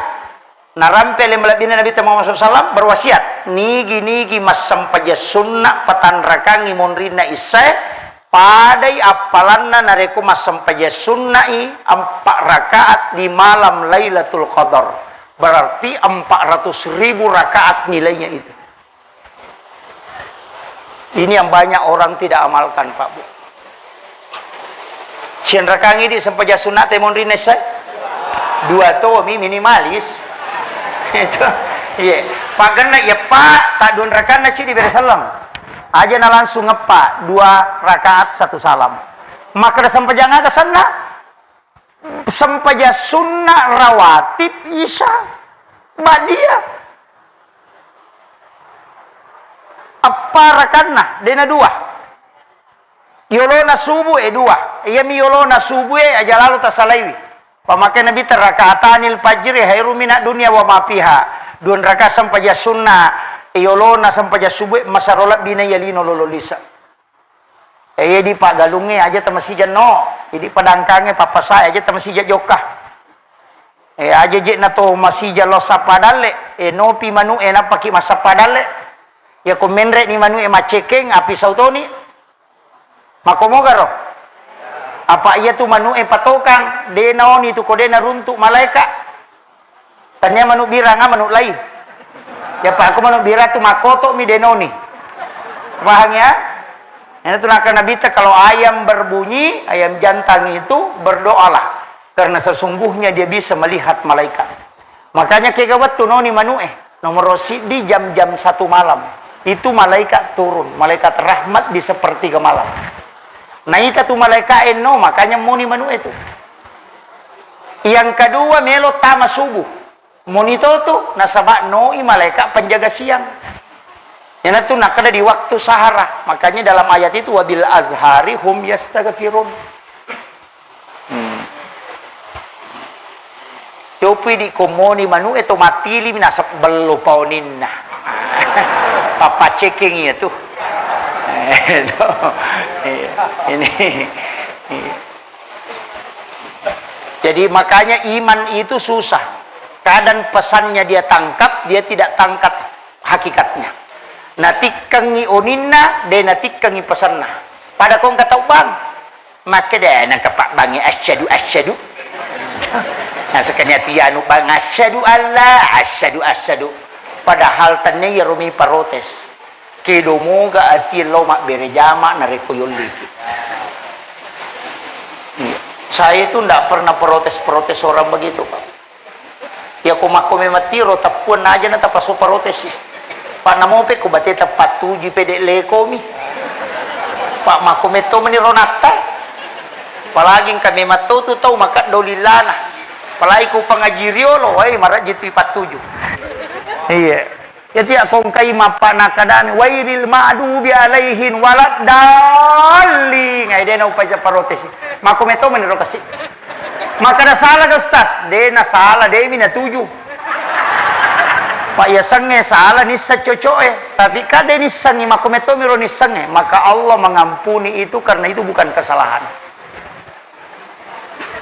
narampe ale malebbina Nabitta Muhammad sallallahu alaihi wasallam berwasiat, nigi-nigi massempajang sunna patanrakangngi monrinna issae, padai appalanna narekko massempajang sunna'i empat rakaat di malam Lailatul Qadar. Berarti empat ratus ribu rakaat nilainya itu. Ini yang banyak orang tidak amalkan, Pak Bu. Sianrakangngi di sempajang sunna te monri nessai? Dua tomi minimalis. Itu. Iya. Pagenna iya, Pak, tak dua rakanna cidi bere sallam. Aja na langsung ngeppa dua rakaat satu salam. Maka ada sempajang aga senna? Sempajang sunna rawatib isya ba'diyah. Eppa rakanna, dena dua. Yolona subuh e dua. Iyami yolona subuh e aja lalo tasalaiwi. Pamake Nabi, "Rakaatanil fajri khairu minad dunya wa ma fiha." Dua rakaat sempajang sunna yolona sempajang subuh e masaro lebbina iya lino lolo lisa. Eh, iya di paggalungnge aja tamasija no, idi padangkangnge pappasae aja tamasija jokka. Eh, aja je na to masija lo sappa dalle, eh, nopi manu e nappaki massappa dalle. Iya ko menre ni manu e maccekeng, api sautoni. Makkomogaro? Apa iya tu manu e patokang, de naoni tu ko de naruntu malaeka. Tania manu biranga manu lai. Ya pa aku manu bira tu makoto mi denoni. Paham ya? Ini tu nakana Nabitta, kalau ayam berbunyi, ayam jantan itu berdoalah. Karena sesungguhnya dia bisa melihat malaikat. Makanya kega wettu noni manu e. Nomor sidi jam-jam satu malam. Itu malaikat turun. Malaikat rahmat di sepertiga malam. Naita tu malaikat eno, makanya moni manu e tu. Yang kedua, melo tama subuh. Monito tu, nasaba noi malaikat penjaga siang. Iyanatu nakkeda di waktu sahara. Makanya dalam ayat itu, "Wabil azhari hum yastaghfirun." Hmm. Yopi di komoni manu e to matili mi nasab bello paoninna. Papaceking iya tu. Eh, to. Iya. Ini. Iya. Jadi makanya iman itu susah. Kadang pesannya dia tangkap, dia tidak tangkap hakikatnya. Natikkengi oninna, de natikkengi pesanna. Pada kong kata bang, makkeda nangka pak bangi asyadu asyadu. Nah, sekalian tu yanu bang asyadu Allah, asyadu asyadu. Padahal tenne ya rumi protes. Kedo moga ati lo mabbere jama narekko yolliki. Iya. Saya itu ndak pernah protes-protes orang begitu, Pak. Ya ko makko memang tiro teppuan aja na tapaso protes. Pak namope ko bate tepat tuju pede leko mi. Pak makko metto meni ronatta. Apalagi engka memang to tu tau makaddo lillana. Apalagi ko pangaji riolo, wai marajji tu ipattuju. Iya. Jadi akongkai mappa nakadani wairil ma'dubi alaihin walad dallin. Ngai dena upaja parotesi. Mako meto meniro kasi. Makada salah ga ustaz? Dena salah, demi natuju. Pak yasengnge salah nissa cocoe. Tapi kade nissengi mako meto miro nissengnge. Maka Allah mengampuni itu karena itu bukan kesalahan.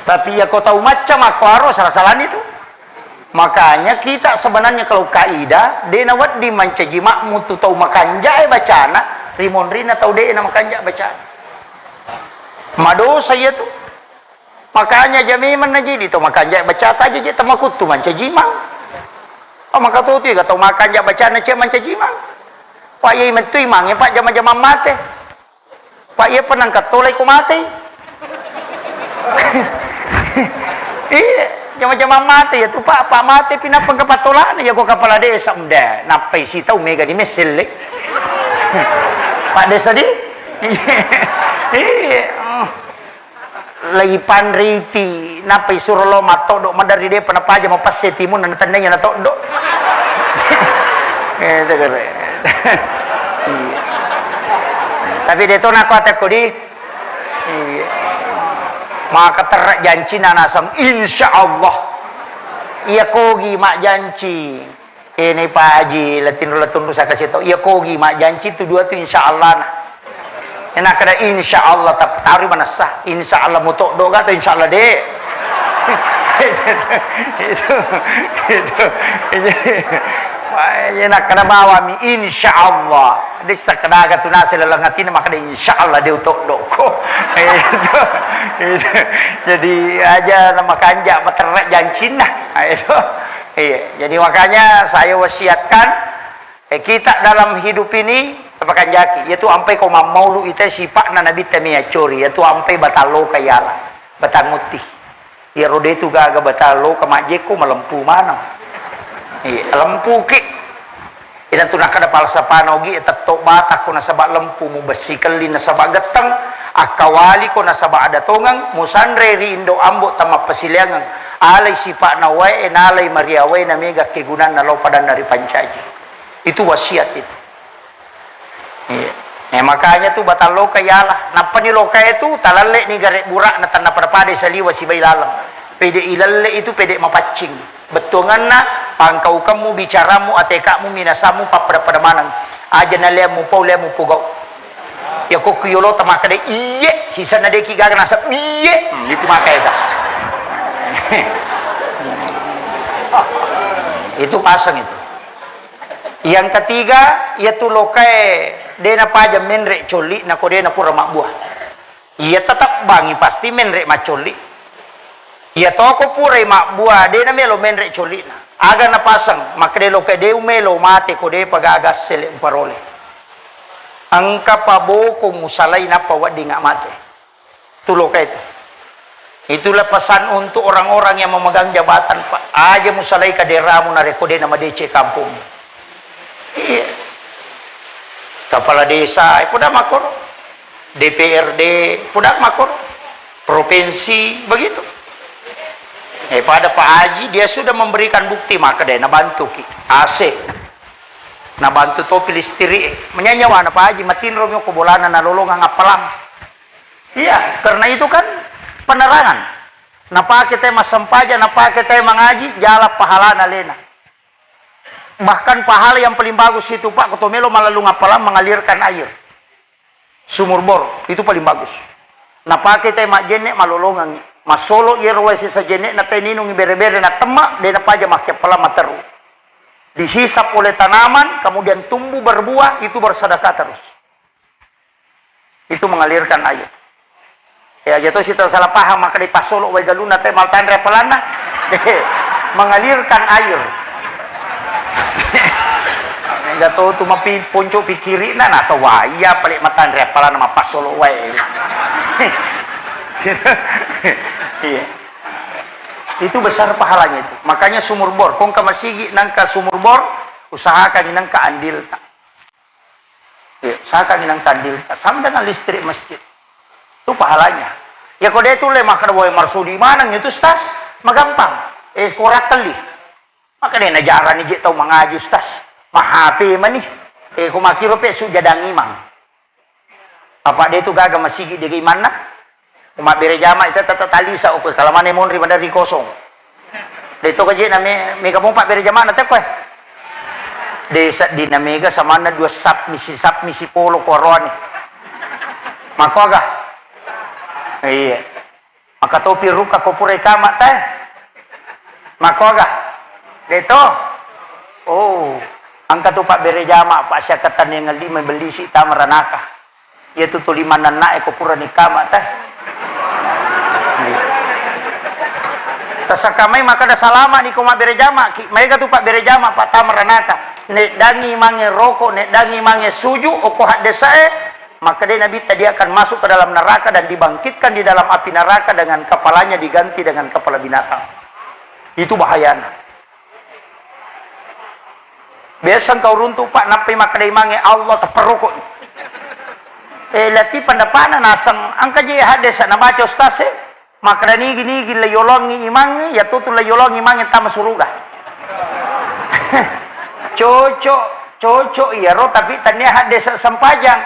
Tapi ya kau tahu macam aku aro salah-salah itu. Makanya kita sebenarnya kalau kaidah, de' nawedding mancaji makmum tu tau makanja'e bacana, ri monrinna tau de' na makanja' bacana. Madosa iya tu. Makanya aja memang najidi tau makanja'e bacata aja je' tamakuttu mancaji imang. Oh, maka tu tu tau makanja'e bacana ce' mancaji imang. Pak, iya mettu imangnge, Pak, jama-jamang mate. Pak, iya penangkat tolai ko mate. Iya, jama-jamang mate ya tu, Pak, Pak mate pinappa engka patolana ya ko kepala desa, mde, nappai sitau mega di meselle. Pak desa di? Iya. Lagi panriti, nappai suro lo matoddo, madari depa napaja mapasse timun na tennanya natoddo. Eh, itu kere. Iya. Tapi de' to nako atekko di. Iya. Maka terra jancina naseng, insya Allah. Iya kogi mak janci. Eh, ni Pak Haji, latinro latunru saka seto. Iya kogi mak janci tu dua tu insya Allah na. Enak kada insya Allah, tapi taruh manessa. Insya Allah mutoddo ga atau insya Allah de'. Itu, itu, itu. Enak kada bawami insya Allah. De' sakadaga tu nasi laleng atina maka de' insya Allah de' utoddo ko. Itu, itu. Jadi aja nama kanja materra jancinna. Itu. Iya, jadi makanya saya wasiatkan, eh, kita dalam hidup ini, tapakanjaki, yaitu ampai ko mammaulu ita sipa'na Nabitta mi accori, yaitu ampai batang loka yala, batang utti. Iyaro de' tu gaga batang loka majjekko malempu maneng. Iya, lempuki. Ina tu nakkeda falsafana ogi, tetto batakko nasaba lempu, mubessi kelli nasaba getteng, akkawaliko nasaba ada tongeng, musanre ri indo ambo tamappasileangeng, alai sipa'na wae, nalai maria wae, na mega kegunanna lao padanna ripancaji. Itu wasiat itu. Iya. Eh, makanya tu batang loka yala. Nappani lokae tu talalle ni gare' bura'na tanna pada-pada saliwa sibai laleng. Pede ilalle itu pede mapaccing. Bettuanganna, pangkaukemmu, bicaramu, ateka'mu, minasammu, pappada-pada maneng. Aja naleammu pau, leammu pogau. Ya kokku yolo tamakede iye, sisenna deki gaga nasab iye. Hmm, itu maka ega. Itu pasang itu. Yang ketiga, iya tu lokae de' napaja menre' colli' nako de' napura mabbua. Iya tetap bangi pasti menre' maccolli'. Iya toko purai mabbua de' namelo menre' colli'na. Aga napasang, makkeda lokae de' umelo mate ko de'pa gaga assele uparole. Engka paboko musalai nappa weddingnga mate. Tu lokae tu. Itulah pesan untuk orang-orang yang memegang jabatan, Pak. Aja musalai kaderamu narekko de' namadeceng kampungmu. Iya. Kepala desa, eh, poda makkoro. D P R D, poda makkoro. Provinsi, begitu. Eh, pada Pak Haji, dia sudah memberikan bukti, maka dia nabantuki. A C. Nabantu topi listrik. Menyanyawana Pak Haji, matinro mi ko bolana nalolongang appalang. Iya, karena itu kan penerangan. Napake te massempajang, napake te mangaji, jala pahalana alena. Bahkan pahala yang paling bagus itu, Pak, ko to melo mallalung appalang mengalirkan air. Sumur bor, itu paling bagus. Napake te majjenne malolongangi. Massolo iyero wae sisa jenne'na te ninungi bere-bere na temma, de' napaja makke appalang matteru. Dihisap oleh tanaman, kemudian tumbuh berbuah, itu bersedekah terus. Itu mengalirkan air. Ya, aja to sita salah paham, maka dipassolo wae galunna te maltanre appalanna. Mengalirkan air. Enggak tahu tu mapi ponco pikirina, nasa waya pale matanre appalanna mappassolo wae. Iya. Itu besar pahalanya itu. Makanya sumur bor, kongka masigi nangka sumur bor, usahakan nangka andilta. Iya, saka minang kandil, sama dengan listrik masjid. Itu pahalanya. Ya, ko de' tulle makkeda, "Woi, marsudi maneng itu, Ustaz." Magampang. Eh, ko rakkelli. Maka de' najarani je' tau mangaji, Ustaz. Mahape mani. Eh, ko makkiro pe sujadang imang. Apa de' tu gaga masigi de' imanna? Mabbere jama' ita tata talisa okko, kalamane monri maderri kosong. De' to kaje' na me-, mega mopa bere jama'na te koe. De' seddinna mega samanna dua sap misi, sap misi polo ko aroane. Makkoga? Iya. Maka topi rukka ko pura ikama te. Makkoga? De to? Oh, engka tu pabbere jama, Pak, siakkatenniang lima bellisi tama ranaka. Iya tu tuli mannannae ko purani kama teh. Tasakamai makkeda salama ni ko mabbere jama ki, maega tu pabbere jama, Pak, tama ranaka. Neddangi mange roko, neddangi mange suju, oko haddesae, maka dé Nabitta, dia akan masuk ke dalam neraka dan dibangkitkan di dalam api neraka dengan kepalanya diganti dengan kepala binatang. Itu bahayana. Biasa engka uruntu, Pak, nappai makkeda imangnge, "Allah, tepperoko." Eh, lati pendapatna naseng, engka je haddesa nabaca ustaz e, makkeda nigi-nigi la yolongi imangnge, yatutu la yolongi imangnge tama suruga. Cocok, cocok iyaro, tapi tania haddesa sempajang.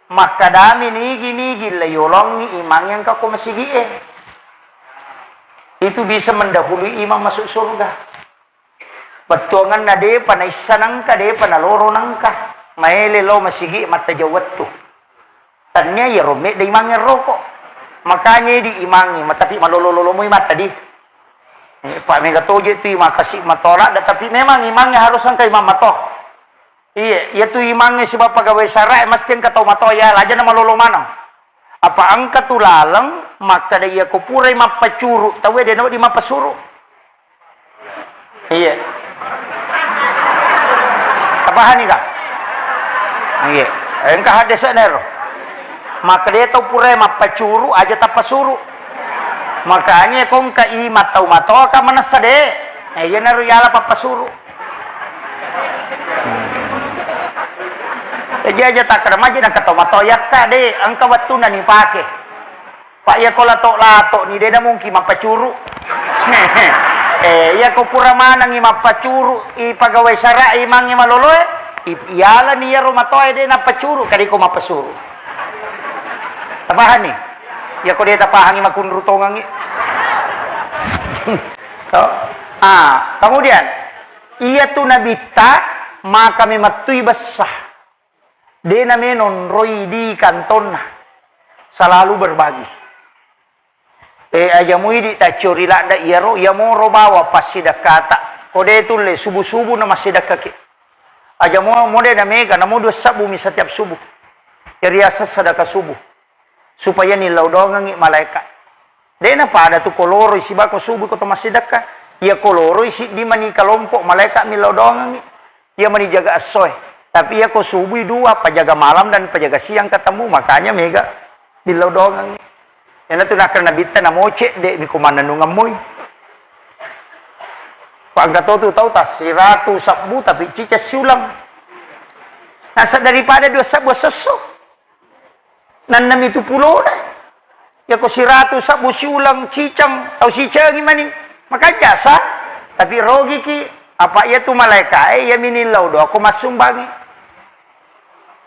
Makkedami nigi-nigi la yolongi imangnge engka ko masigi e. Itu bisa mendahului imang masuk surga. Bettuangenna dé'pa naissa nengka, dé'pa naloro nengka. Maéle lao masigi mattajau wettu. Tennia iyaro medda imangnge roko. Makanya di imangnge, ma-, tapi malolo-lolo moi mattadi. Eh, pa mega toje tu imang kasi matoa ladda, tapi memang imangnge harus engka imang matoa. Iya, iyatu imangnge sibawa pegawai sarae mesti engka tau matoa, iya, lajana malolo maneng. Apa engka tu laleng makkeda, iyako purai mappacuru tauwe, de nawedding mappasuru. Iya. Tapahani ka? Iya. Engka haddesana ero. Makkeda tau purai mappacuru, aja tappasuru. Makanya ko engka imang tau matoa ka manessa de. Eh, iyanaro yala pappasuru. Jadi aja takkeda maji nengka tau matoa yakka de, engka wettunna nipake. Pak, iyako lato-lato ni de namungkin mappacuru. Eh, iyako pura manengi mappacuru, i pegawai sara imangnge maloloe, i-, iyalani iyaro matoae de nappacuru, kadiko mappasuru. Tapahani? Iyako de tapahangi makunru tongangi. To? Ah, kemudian, iyatu nabitta, maka memettui bessa. De namenonroi di kantonna. Selalu berbagi. Eh, aja muidi taccori ladda iyaro, iyamoro bawa passidekkata. Ko de tulle subuh-subuh na massidekkaki. Aja mo, mo de namega, namo dua sabbu mi setiap subuh. Iyariaseng sedekah subuh. Supaya nillau doangengngi malaeka. De napada tu ko loroi siba ko subui ko to massidekka. Iya ko loroi siddi mani kalompok malaeka millau doangengngi. Iya mani jaga essoe. Tapi iya ko subui dua, pajaga malam dan pajaga siang ketemu, makanya mega millau doangengngi. Iyana tu nakkeda nabitta namoce, de mi ko mannennungeng moi. Ko engka to tu tau tassiratu sebbu tapi ciceng siuleng. Nasa daripada dua sebbu esso-esso. Nennemi tu pulona. Yako siratu sabbu siuleng ciceng, tau sicengi mani. Maka jasa, tapi rogiki. Apa iya tu malaekae, iya minillau doa ko massumbangi.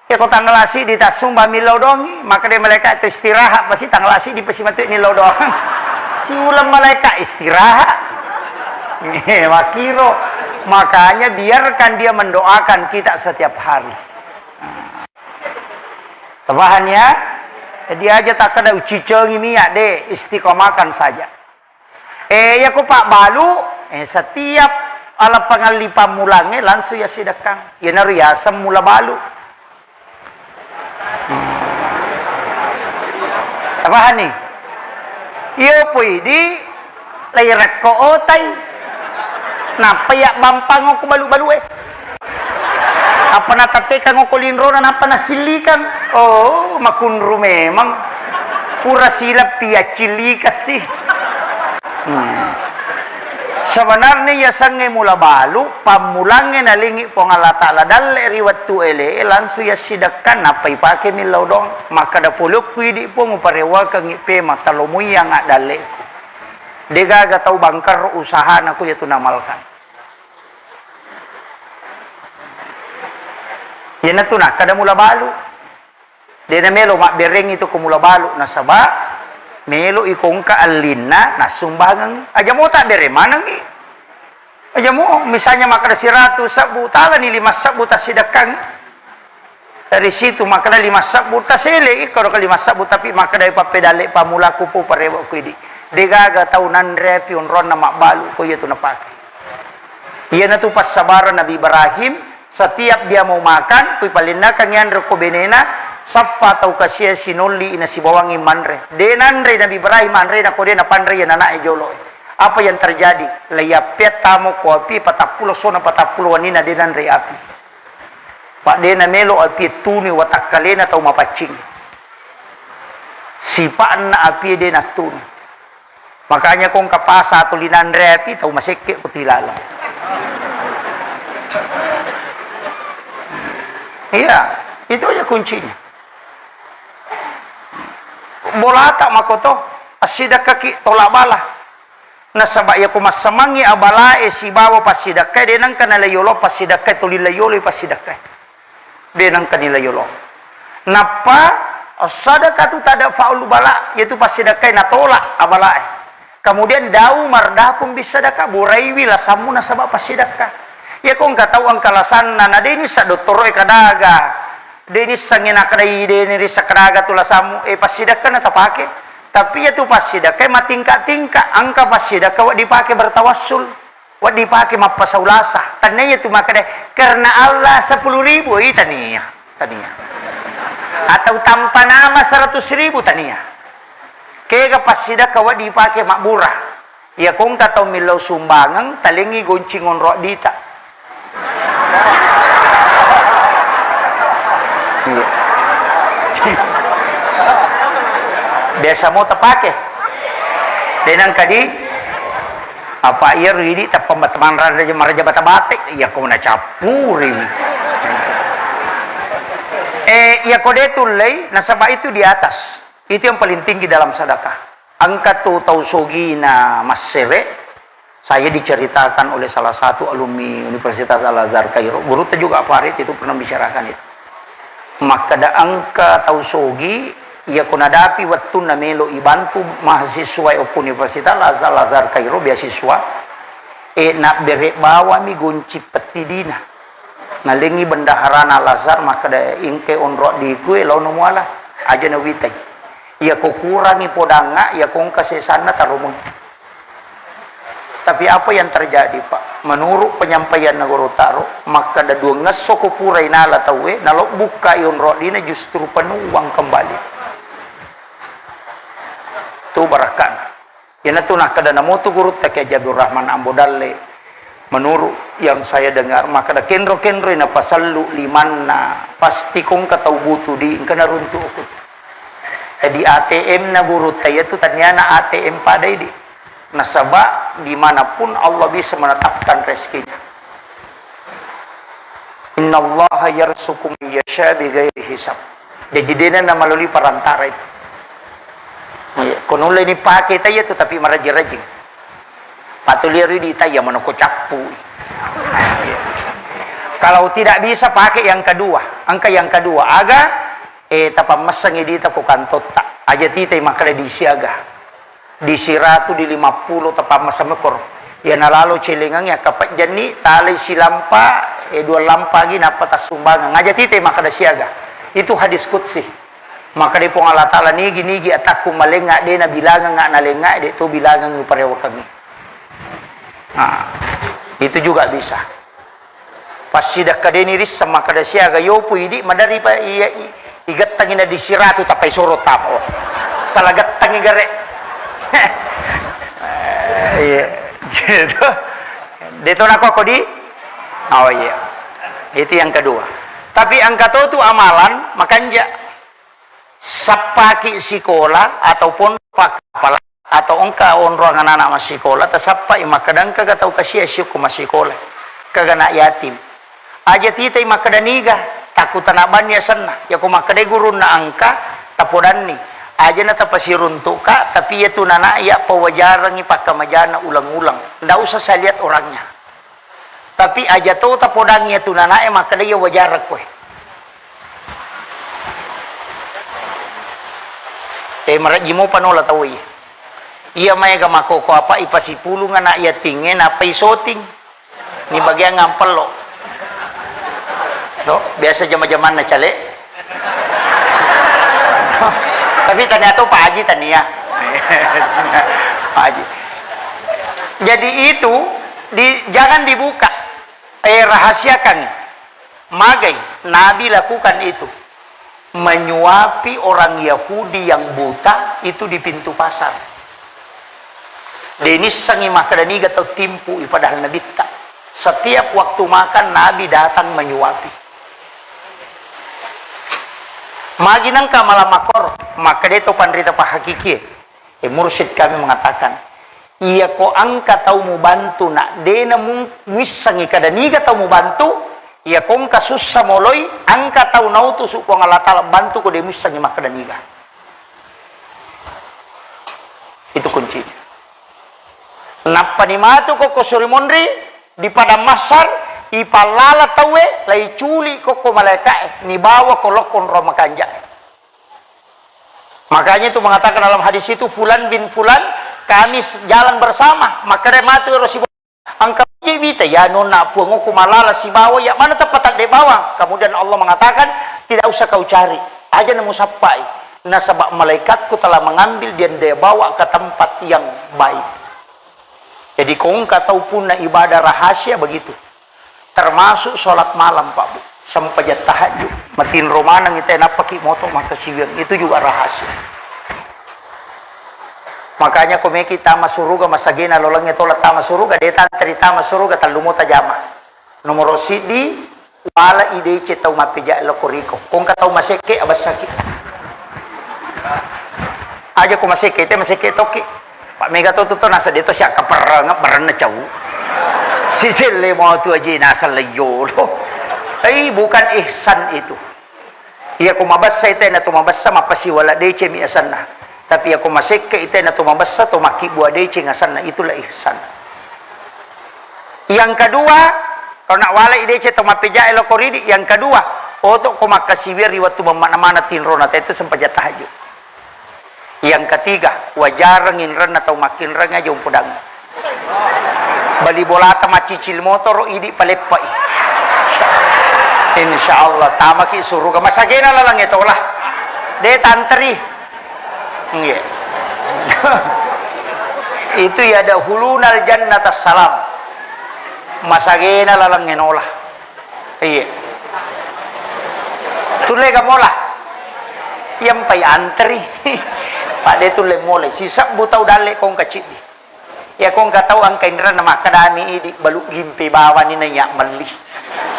Yako tanggalasi di tassumbang millau doangi, maka de malaeka tu istirahat, pasti tanggalasi di pasti matu nillau doang. Siuleng malaeka istirahat. Eh, makiro. Makanya biarkan dia mendoakan kita setiap hari. Tapahan ya? Jadi aja takkeda ucicengi miak de, istiqomakan saja. Eh, iya ko pabbalu, eh, setiap ala pangalli pammulangnge langsung yassidekkang. Iyanaro yaseng mula balu. Tapahanni? Iyo pui di lairekko otai. Nappa iya bampangngo ku balu-balue. Apa natattekang ko linrona, nappa nasillikang. Oh, makunru memang. Pura silappi yaccillikassi. Hmm. Sebenarnya yasengnge mula balu, pammulangnge nalingi Puang Allah Ta'ala dalle ri wettu ele, langsung yassidekkang, nappa ipake millau doang. Makkeda pole ku idi Puang, uparewakengngi pema, talomuyang addalleku. Degaga tau bangkar usahana ku yatu namalkan. Iyanatu nakkeda mula balu. De namelo mabbereng itu ko mula balu, nasaba melo iko engka allinna nassumbangeng. Aja mo tabbere manengngi. Aja mo, misalnya makkeda siratu sebbu, talani lima sebbu tassidekkangngi. Dari situ makkeda lima sebbu, tasele iko ro ke lima sebbu, tapi makkeda pappedalle pamulaku pu parewa ku idi. Degaga tau nanre pi onronna mabbalu ko iyatu napake. Iyanatu passabareng Nabi Ibrahim, setiap dia mau makan, kui palennakang yanre ko benena, sappa tau kasia sinolli nasibawangi manre. De nanre Nabi Ibrahim manre, nako de napanre iya nanae jolo. Apa yang terjadi? Laiyappea tamo ko api, patappulo sona patappulo wanina de nanre api. Pak de namelo api tunu watakkalena tau mapaccing. Sipa'na api de nattunu. Makanya ko engka pasa tuli nanre api, tau masekke ko tilaleng. Iya, itu aja kuncinya. Bolata makoto, assidekkaki tolak bala. Nasaba iyako massamangngi abalae sibawa passidekkae, de nengka nalai yolo passidekkae, tuli lai yolo passidekkae. De nengka nilai yolo. Nappa, sadaqatu tadfa'ul bala, yaitu passidekkae natolak abalae. Kemudian, dau mardapun bisadaqah, buraiwi lasammu nasaba passidekka. Iyako engka tau engka lasanna, na de nissa dottoroe kadaga, de nissengngi nakadai, de nirissa kadaga tu lasammu, e, passidekka na tapake. Tapi iyatu passidekkae matingka-tingka, engka passidekka wedding dipake bertawassul. Wedding dipake mappasau lasa. Tania tu makkeda, "Karena Allah sepuluh ribu," i tania. Tania. Atau tanpa nama seratus ribu, tania. Kega passidekka wedding dipake mabbura. Iya ko engka tau millau sumbangeng, talengngi goncing onro dita. Iya. Biasa mo tapake. De nengka di Apa iyaro idi tappa matemanrang raja maraja bata-bate, iya ko nacappuri. Eh, iya ko de tullei, nasaba itu di atas. Itu yang paling tinggi dalam sedekah. Engka tu tau sogina massere, saya diceritakan oleh salah satu alumni Universitas Al-Azhar Kairo, gurutta juga Farid itu pernah bicarakan itu. Makkeda engka tau sogi, iya ko nadapi wettunna melo ibantu mahasiswa okko Universitas Al-Azhar, Al-Azhar Kairo beasiswa, e, nabbere bawami gonci pettidina. Nalengi bendaharana Al-Azhar makkeda, "Engke onro diku e, laono muala." Aja nawitai. Iya ko kurangi podangnga, iya ko engka sesanna taromoi. Tapi apa yang terjadi, Pak? Menurut penyampaianna Guru Taro, makkeda duangngesso ko purai nala tauwe, nalobbukkai onro dina justru penuang kembali. Tu barakkana. Iyanatu nakkeda namotu gurutta Kiai Haji Abdul Rahman Ambo Dalle, menurut yang saya dengar, makkeda kenro-kenroi napasellu limanna, pasti ko engka tau butuh di engka naruntuk okko. Jadi A T M na gurutta iyatu taniana A T M pada idi. Nasaba dimanapun Allah bisa menetapkan rezekinya. Innallaha yarzuqu man yasha bighairi hisab. Jadi dena na melalui perantara itu. Iya, ko nulle ni pake taiya tu tapi marajing-rajing. Patulia ridi taiya manoko cappu. Kalau tidak bisa pakai yang kedua, engka yang kedua, aga, eh, tapammessangi dita ko kantotta. Aja titai makkeda di siaga. Di siratu, di lima puluh, tapammasang mekor. Iya nalalo celengangngi akkapejjanni, talai silampa, eh, dua lampa gi nappa tassumbangeng. Aja titai makkeda siaga. Itu hadis qudsi. Makkeda Puang Allah Taala, "Nigi-nigi atakku malengnga, de nabilangengnga nalengnga, de to bilangengngi parewakengngi." Nah, itu juga bisa. Passidekka deni risseng makkeda siaga yopu idi madari pa iya i-, igettangi na di siratu tappa isoro tamo. Salah gettangi gare. Iya. Gitu. Deto nako kodi? Oh iya. Itu yang kedua. Tapi engka to tu amalan makanja. Sappaki sikola ataupun pakkapala atau engka onroang anak-anak massikola, tasappai makkeda engkaga tau kasia siokko massikola, engkaga anak yatim. Aja titai makkeda niga, takku tanabanni asenna. Yako makkedai gurunna engka, tapodanni. Aja na tapasiruntukka, tapi iyatu nana iya pawajarangi pakkamajana ulang-ulang. Ndak usah saya lihat orangnya. Tapi aja to tapodangi iyatu nanae makkeda iya wajarang koe. Eh, marejji mopa nola tau iya. Iya maega makkoko apa ipasipulung anak yatingnge nappa isoting. Ni bagian ngampello. No, biasa jama-jamanna cale. Tapi tania to Pak Haji tania. Pak Haji. Jadi itu di, jangan dibuka. Rahasiakan. Magai Nabi lakukan itu. Menyuapi orang Yahudi yang buta itu di pintu pasar. Denissengi makkeda niga tau timpu i padahal Nabitta. Setiap waktu makan Nabi datang menyuapi. Magi nengka malam makor, makkeda to panrita pahakikie. Eh, mursyid kami mengatakan, iyako engka tau mubantu, nak dena mung-, muissengi kada niga tau mubantu, iyako engka sussa moloi, engka tau nautusu Puang Allah Taala bantu ko de muissengi makkada niga. Itu kuncinya. Nappani matu ko, ko suri monri di padang mahsyar, ipallala tauwe, laiculi kokko malaika'e, nibawa ko lokko onrong makanja'e. Makanya itu mengatakan dalam hadis itu, "Fulan bin Fulan, kami s-, jalan bersama." Makkeda matu ero sibo-, engka je wita, ya nonna puangku malala sibawa, ya mana tempat tak dibawa. Kemudian Allah mengatakan, "Tidak usah kau cari, aja nemu sappai. Nasaba malaikatku telah mengambil dan dia bawa ke tempat yang baik." Jadi, ko engka tau punna ibadah rahasia begitu. Termasuk sholat malam, Pak Bu. Sempajang tahajud. Matinro maneng ite nappaki moto makkasiwiang. Itu juga rahasia. Makanya ko meki tama suruga masagena lolengnge tola tama suruga, de tanteri tama suruga, tellu mo tajama. Nomoro siddi, wala i deceng tau mappeja loko riko. Ko engka tau masekke, abessaki. Aja ko masekke, te masekke tokki. Pak mega to tu to nasa de to siakka perreng, berenna cau. Si selle mo tu aji nasa leyolo. Eh, bukan ihsan itu. Iya ko mabessa ite na to mabessa mappasiwala deceng mi asanna. Tapi iya ko masekke ite na to mabessa to makkibua deceng asanna, itulah ihsan. Yang kedua, kalau nak walai deceng tau mappejae loko ridi, yang kedua, oto ko makkasiwiang ri wettu mammana-mana tinrona te itu sempajang tahajud. Yang ketiga, wajareng inrenna tau makkinreng aja umpodangngi. Bali bolata maccicil motoro idi paleppai. Insya Allah tamaki suruga. Masagena lalang etolah. De tanteri. Nggih. Itu ya ada hulunal jannata salam. Masagena laleng enola. Iya. Tulle ga mola? Iyampai anteri. Pak de tulle mola. Sisebbu tau dalle kongka ciddi. Ya kongka tau angka inranna makkadani idi balu gimpe bawani naiya melli.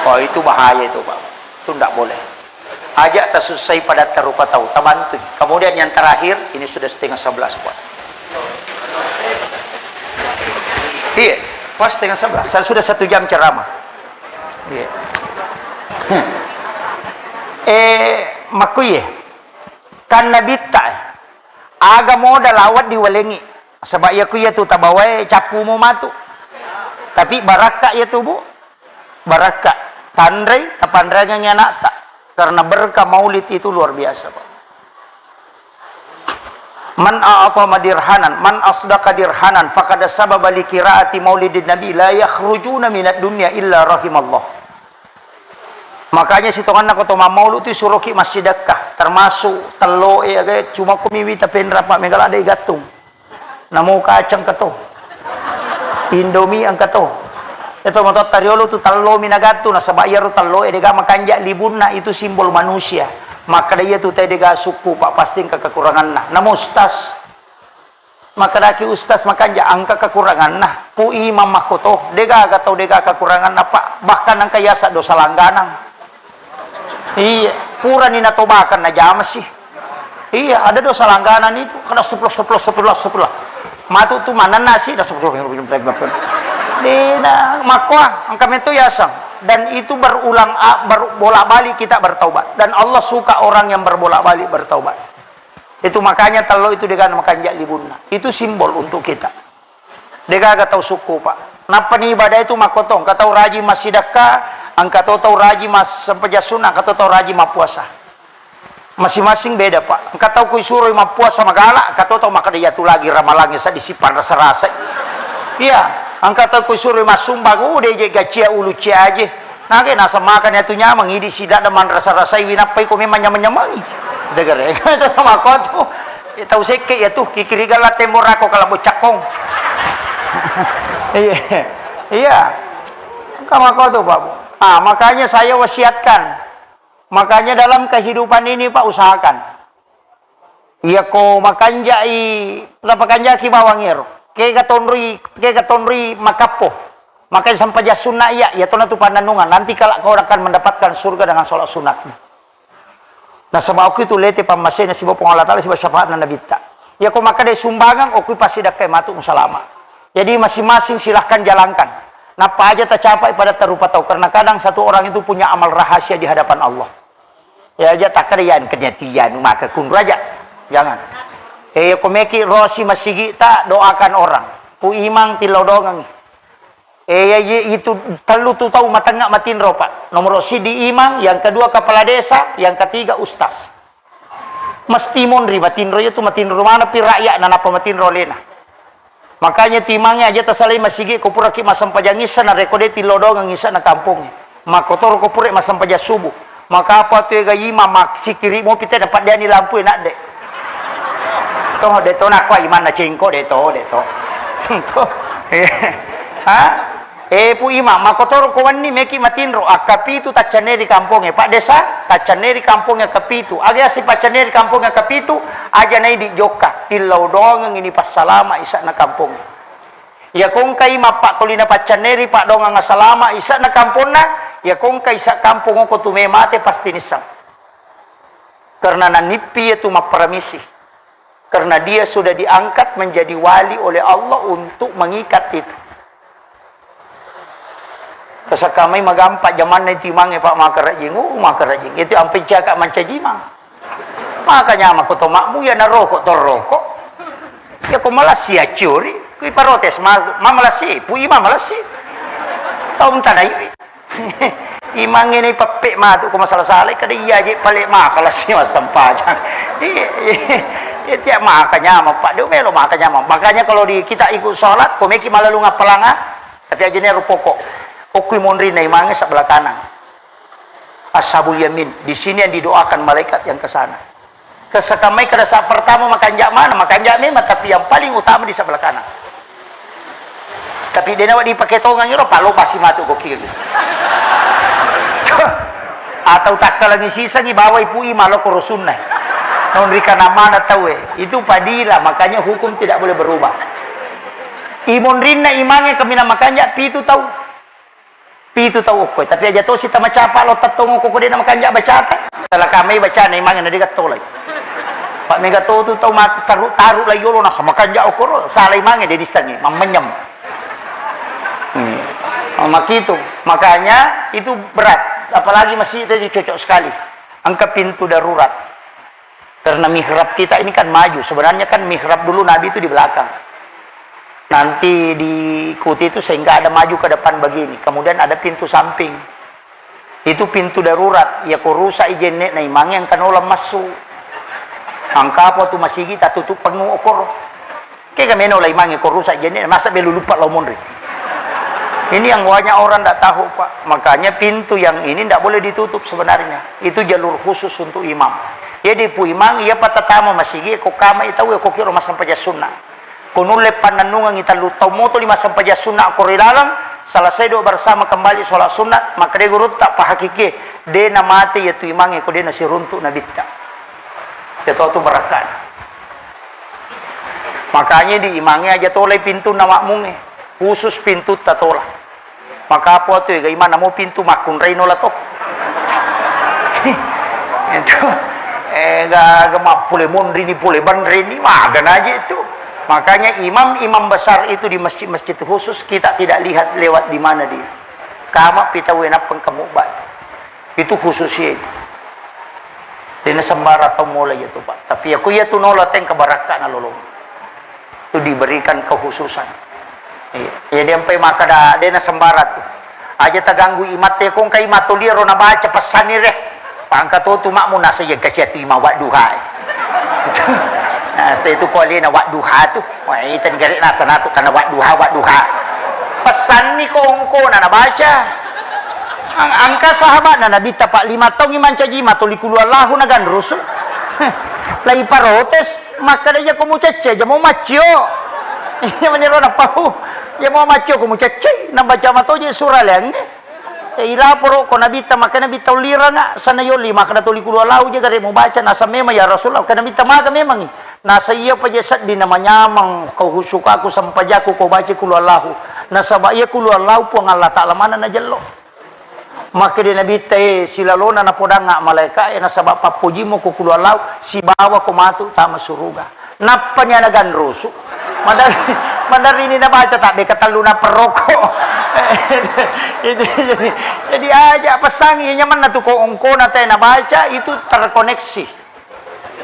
Oh, itu bahaya itu, Pak. Itu ndak boleh. Aja tasussai padatta rupa tau, tabantui. Kemudian yang terakhir, ini sudah setengah sebelas, Pak. Iya, pas setengah sebelas. Saya sudah satu jam ceramah. Iya. Hmm. Eh, makkuye. Kan nabitta, eh. Aga modal awat diwalengi. Sebab iya ku iya tu tabawae cappu mo matu. Tapi barakka iya tu, Bu. Barakka. Tanrei, tapanreangengi anakta. Karena berkah maulid itu luar biasa, Pak. Man a'tama dirhanan, man asdaqa dirhanan, faqad sababa li qiraati maulidin nabi, la yakhrujuna minad dunya illa rahimallah. Makanya sitonganna ko to mammaulu tu suroki massidekka, termasuk tello e aga cuma ko miwita penra pa megala ada igattung. Namo kacang keto. Indomie engka to. Eto matotta riolo tu tello mi nagattu nasaba iyaro tello e dega makanja libunna itu simbol manusia. Makkeda iya tu te dega sukku, Pak, pasti engka kekuranganna. Namo ustaz. Makkedaki ustaz makanja engka kekuranganna. Pu imam makkoto, degaga tau dega kekuranganna, Pak. Bahkan engka yasa dosa langganang. Iya, purani natobakang najama sih. Iya, ada dosa langganan itu. Kada astagfirullah, astagfirullah, astagfirullah, astagfirullah. Matu tu manenna sih, astagfirullah. Dena, makkoa, engka meto yasang. Dan itu berulang, a-, ber-, bolak-balik kita bertaubat. Dan Allah suka orang yang berbolak-balik bertaubat. Itu makanya tello itu dega makanja libunna. Itu simbol untuk kita. Degaga tau sukku, Pak. Nappani ibadah itu makkotong, engka tau rajin massidekka, engka to tau rajin mas-, sempajang sunnah, engka to tau rajin mappuasa. Masing-masing beda, Pak. Engka tau kuisuroi mappuasa magala, engka to tau makkeda iyatu lagi ramalangnge seddi sipanrasa-rasai. Iya, engka tau kuisuroi massumbang, uh, deje gacia ulu cia aje. Nage naseng makani atu nyameng, idi sidadda manrasa-rasaiwi nappai ko memang nyameng-nyamengi. Degere. Makko tu. Eh, tau sekke iya tu, kikiri gala tembok rako kala bocakkong. Iya. Iya. Kamakoto, Pak Bu. Ah, makanya saya wasiatkan. Makanya dalam kehidupan ini, Pak, usahakan. Iya ko makanjai, tapakanjaki bawang ero. Kega tonroi, kega tonroi makappo. Makanya sempajang sunna iya, iya tona tu pannanungan. Nanti kelak kau akan mendapatkan surga dengan sholat sunatmu. Nasaba okki tu lete pammasena siba Puang Allah Taala siba syafaatna Nabitta. Iya ko makkeda sumbangan, okki pasti dakkai matu musalama. Jadi masing-masing silahkan jalankan. Nappa aja tacapai pada tarupa tau, karena kadang satu orang itu punya amal rahasia di hadapan Allah. Ya aja takkeda yan keniatian maka kunru aja. Jangan. Eh, ko meki rosi masigi ta doakan orang. Pu Imang tillau dongengi. Eh, ya, ye-, itu tellu tu tau matengnga matinro, Pak. Nomor sidi imang, yang kedua kepala desa, yang ketiga ustaz. Mesti monri matinro, iya tu matinro mana pi rakyat na napa matinro lena. Makanya timangnge aja tasalai masigi ko puraki massempajang issa na rekode tilodongeng issa na kampongnge. Makkotoro ko pura massempajang subuh. Maka apa tu ega imang mak sikiri mopi te dapat diani lampu enak dek. Toh de to nakwa imanna cengko de to, de to. Toh. Ha? Eh, Pu Imang, makkotoro ko wenni meki matinro, akkapitu taccanne ri kampongnge, Pak Desa, taccanne ri kampongnge akkapitu. Aga yassi paccanne ri kampongnge akkapitu, aja naidi jokka, tillau doangeng ini passalama isa'na kampongnge. Iya kongkai mappakkolina paccanne ri paddoangeng asalama isa'na kamponna, iya kongkai isa kampong oko tu me mate pasti nisseng. Karena nanippi iya tu mapparamisi. Karena dia sudah diangkat menjadi wali oleh Allah untuk mengikat itu. Tasakamai magampa jamanna itu imangnge, Pak, makarajing, uh, makarajing. Itu ampe caka mancaji imang. Maka nyama ko tomakmu, ya naroko toroko. Ya ko malasi acuri, kui parotes ma, ma malasi, pu ima malasi. Tau tanai. Imangnge ni peppe matu ko masala-sala, kada iya je pale maka lasi massempajang. Iya, iya. Iya, tiap maka nyamang, Pak. Dia melo maka nyamang. Makanya kalau di, kita ikut sholat, ko meki malalung appalanga, tapi aja ni ero pokok. Okui monrinna imangnge sebelah kanan. Ashabul yamin. Di sini yang didoakan malaikat yang ke sana. Kesekamai kada saat pertama makanja mana, makanja memang, tapi yang paling utama di sebelah kanan. Tapi dena wadi pakai tongang iro, palo pasti matu ko kiri. Atau takkalangi sisangi bawai pui malo ko rosunna. Non ri kanan mana tau e. Itu padila, makanya hukum tidak boleh berubah. Imonrinna imangnge kaminang makanja pitu tau. Pitu tau okko, tapi aja tosi tamacapa lo tettong okko ko dena makanja bacata. Salah kamai bacana imangnge na dega tolai. Pak mega to tu tau ma-, taru-taru lai yolo nasa makanja okoro, salah imangnge de dissangi, mammenyem. Hmm. Oh, makitu. Makanya itu berat, apalagi masjid tadi cocok sekali. Engka pintu darurat. Karena mihrab kita ini kan maju. Sebenarnya kan mihrab dulu Nabi itu di belakang. Nanti diikuti itu sehingga ada maju ke depan begini. Kemudian ada pintu samping. Itu pintu darurat. Ya ko rusak i jenne na imangnge engka nola massu. Engka apa tu masigi tatutup pengu okor. Kega meno la imangnge ko rusak jenne, masa belu lupa lao monri. Ini yang banyak orang ndak tahu, Pak. Makanya pintu yang ini ndak boleh ditutup sebenarnya. Itu jalur khusus untuk imam. Jadi pu imang, iya patatama masigi, ko kama i tau, ko kiro massempajang sunna. Ko nulle pannennungengi tellu tau moto lima sempajang sunna ko ri laleng, selesai doa bersama kembali sholat sunat, maka de gurutta pahakiki, de na mate iya tu imangnge ko de na siruntuk nabitta. Iya to tu barakkana. Makanya di imangnge aja tolai pintunna makmungnge, khusus pintutta tola. Maka apa tu ega imanna mo pintu makkunrai nola to. Itu, eh, ga, ga mappule monrini pole banrini, magana aja itu. Makanya imam-imam besar itu di masjid-masjid khusus kita tidak lihat lewat di mana dia. Kama pitau enapeng kamu batu. Itu khusus ya itu. Dena sembara tau mola iya tu, Pak. Tapi ya ku iya tu nola teng kabarakka na lolo. Tu diberikan kekhususan. Iya. Iya, dia sampai maka da, dena sembara tu. Aja taganggu imatte kong kai matoliro na baca pesanni re. Pangka to tu makmu nasa yang kasih tu imam wadduha. Nah, saya tu kualina wadduha tu. Wah, itu negara nasa natu karena wadduha, wadduha. Pesanni kongko na, na baca. Ang-, angka sahabat na Nabi tapak lima tahun iman caji matoli kulu Allahu na ganrusu. Lai parotes, maka dia ko mucecce, jamo maccio. Iya meniro na pau. Jamo maccio ko mucecce, na baca matoje surah leng. E, ilaporo ko Nabitta, maka Nabitta uliranga, sana yolli, maka natoli kulu Allahu je gare mubaca, nasa memang ya Rasulullah, ka Nabitta maga memangi. Nasa iya paje seddi na manyameng kehusukaku sempajaku ko baca kulu Allahu. Nasaba iya kulu Allahu Puang Allah Ta'ala mana najello. Makkeda Nabitta, e, silalona napodangnga malaika e, nasaba pappojimmo ko kulu Allahu, sibawa ko matu tama suruga. Nappani ana ganrusu. Madar-, madarrini nabaca tabbe katellu naperroko. Itu, jadi, jadi aja pesangi, iya nyamanna tu ko ongkona te nabaca itu terkoneksi.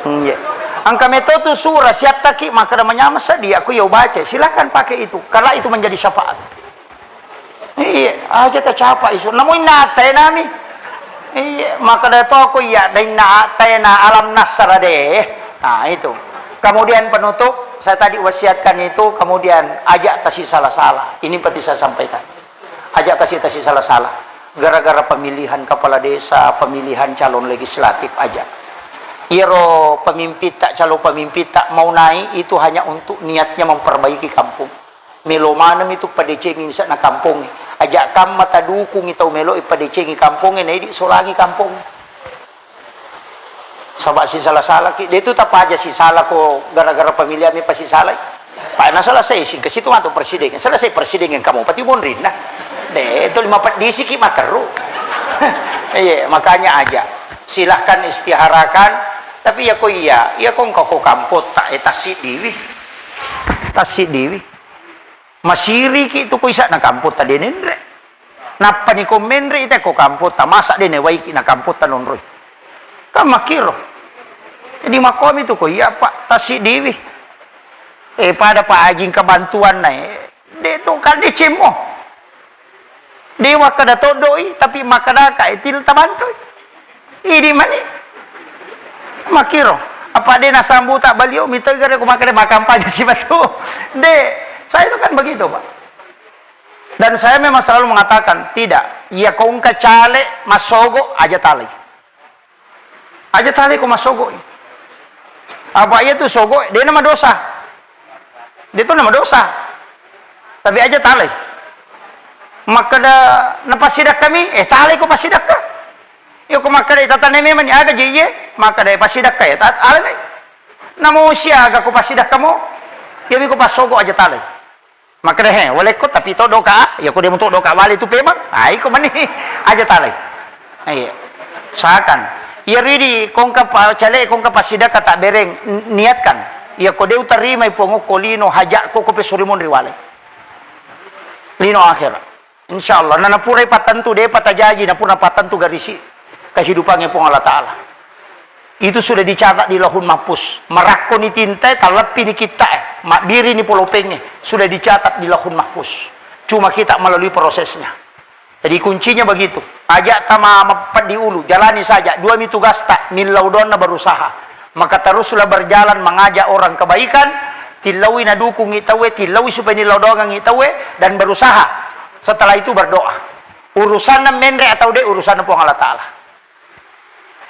Iya. Engka meto tu sura siattaki makkeda manyameng seddi aku iya ubaca. Silakan pakai itu. Kalau itu menjadi syafaat. Iya, aja tacapa isu. Namu inna attainami. Iya, makkeda toko iya, da inna attaina alam nasara de. Nah, itu. Kemudian penutup, saya tadi wasiatkan itu, kemudian ajak tasi salah-salah. Ini penting saya sampaikan. Ajak kasih tasi salah-salah. Gara-gara pemilihan kepala desa, pemilihan calon legislatif aja. Iyaro pemimpin tak, calon pemimpin tak mau naik itu hanya untuk niatnya memperbaiki kampung. Melo maneng itu padecengi sa'na kampongnge. Aja kamma tadukungi tau melo padecengi kampongnge, na idi solangi kampongnge. Saba sisala-salaki, de tu tapaja sisala ko gara-gara pemilihan mi pasisalai. Pa na selesai singka situ matu presiden. Selesai presiden yang kamu pati monrinna. De tu lima pedisiki makeru. Iya, makanya aja. Silahkan istiharakan. Tapi ya ko iya, iya ko engka ko kampot tak, eh, tasik diwi. Tasik diwi. Masiriki tu ko isa'na kampotta de nenre. Nappani ko menre ita ko kampotta, masa de newaiki na kampotta nonroi. Kan makkiro. Jadi makomi tu ko iya, Pak, tasiddiwi. Eh, pada Pak Haji engka bantuanna, eh. De tu kan decemmo. De wakkada toddoi, tapi makkadaka, eh, til tabantui. Idi mani. Makkiro. Apa de nasambuta balio, mitoi gare ko makkada makampanye sibatu. De, saya itu kan begitu, Pak. Dan saya memang selalu mengatakan, tidak. Iya ko engka caleg massogo, aja talai. Aja talai ko massogo. Apa iya tu sogo, de na madosa. De tu na madosa. Tapi aja talai. Makkada napassidakka mi, eh, talai ko passidakka. Iya ko makkada itatane memang ni aga je iye, makkada passidakka ya, ta-, alai mai. Namo siaga ko passidakka mo, iya mi ko passogo aja talai. Makkada, he, walekko tapi to doka, iya ko de mo to doka wale tu pemang. Ah, iko mani aja talai. Iya. Usahakan. Iya ridi kongka pa-, cale kongka passidakka tak bereng, n-, niatkan. Iya ko de utarimai Puang okko lino hajakko ko pesuri monri wale. Lino akhirat. Insya Allah, nanapurai pattentu, depa tajaji, napura pattentu garisi kehidupannya Puang Allah Ta'ala. Itu sudah dicatat di Lauhul Mahfuz. Marakkoni tintae, talleppini kittae, mabbirini polopengnge, sudah dicatat di Lauhul Mahfuz. Cuma kita melalui prosesnya. Jadi kuncinya begitu. Aja tama mapeddi ulu, jalani saja. Dua mi tugasta, millau doanna berusaha. Maka teruslah berjalan mengajak orang kebaikan, tillaui nadukungngi tauwe, tillaui supaya nillau doangengngi tauwe, dan berusaha. Setelah itu berdoa. Urusanna menre atau de, urusanna Puang Allah Ta'ala.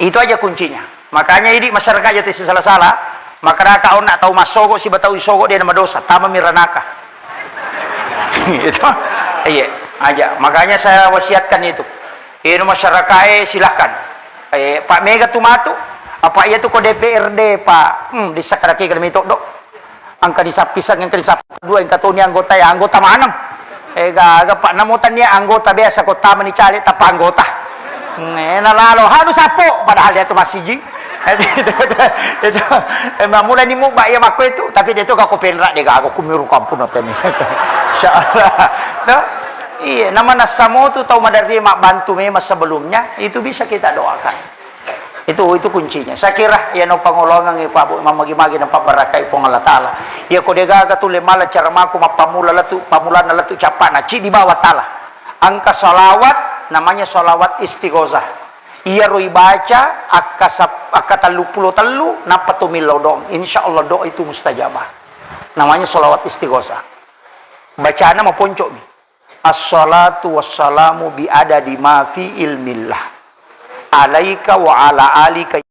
Itu aja kuncinya. Makanya idi masyarakat jati sisala-sala, makaraka onna tau massogo siba tau isogo de na madosa, tama mi ranaka. Itu, iya, aja. Makanya saya wasiatkan itu. Ino masyarakat, eh, silahkan. Eh, Pak Mega tu matu, apa iya tu ko D P R D, Pak? Hmm, disakkaraki kami toddo. Engka disappiseng, engka disappiseng dua, engka toni anggota, ya anggota maneng. Eh, gaga, Pak, namo tania anggota biasa ko tama ni caleg tappa anggota. Hmm, eh, nalalo, hanu sappo, padahal dia tu masiji. Itu, itu, eh, mamula ni muba iya makko itu, tapi dia tu kako penra de gaga, kumiru kampung apa ni. Insya Allah. No? Iya, nama nasamo tu tau maderri mabbantu memang sebelumnya, itu bisa kita doakan. Itu, itu kuncinya. Saya kira, ya, no pangolongan, ya, Pak Bu, mamagi-magi na pabbarakai Puang Allah Ta'ala. Ya, ko degaga tu le mala cara maku mappamula latu, pamulanna latu capana, ci di bawah tala. Angka salawat, namanya salawat istighosah. Iya roi baca, akka sap-, akka tellu pulo tellu, nappa tu millau doang. Insya Allah doa itu mustajabah. Namanya salawat istighosah. Bacana maponcok mi. Assalatu wassalamu bi adadi ma fi ilmillah. Alaika wa ala alika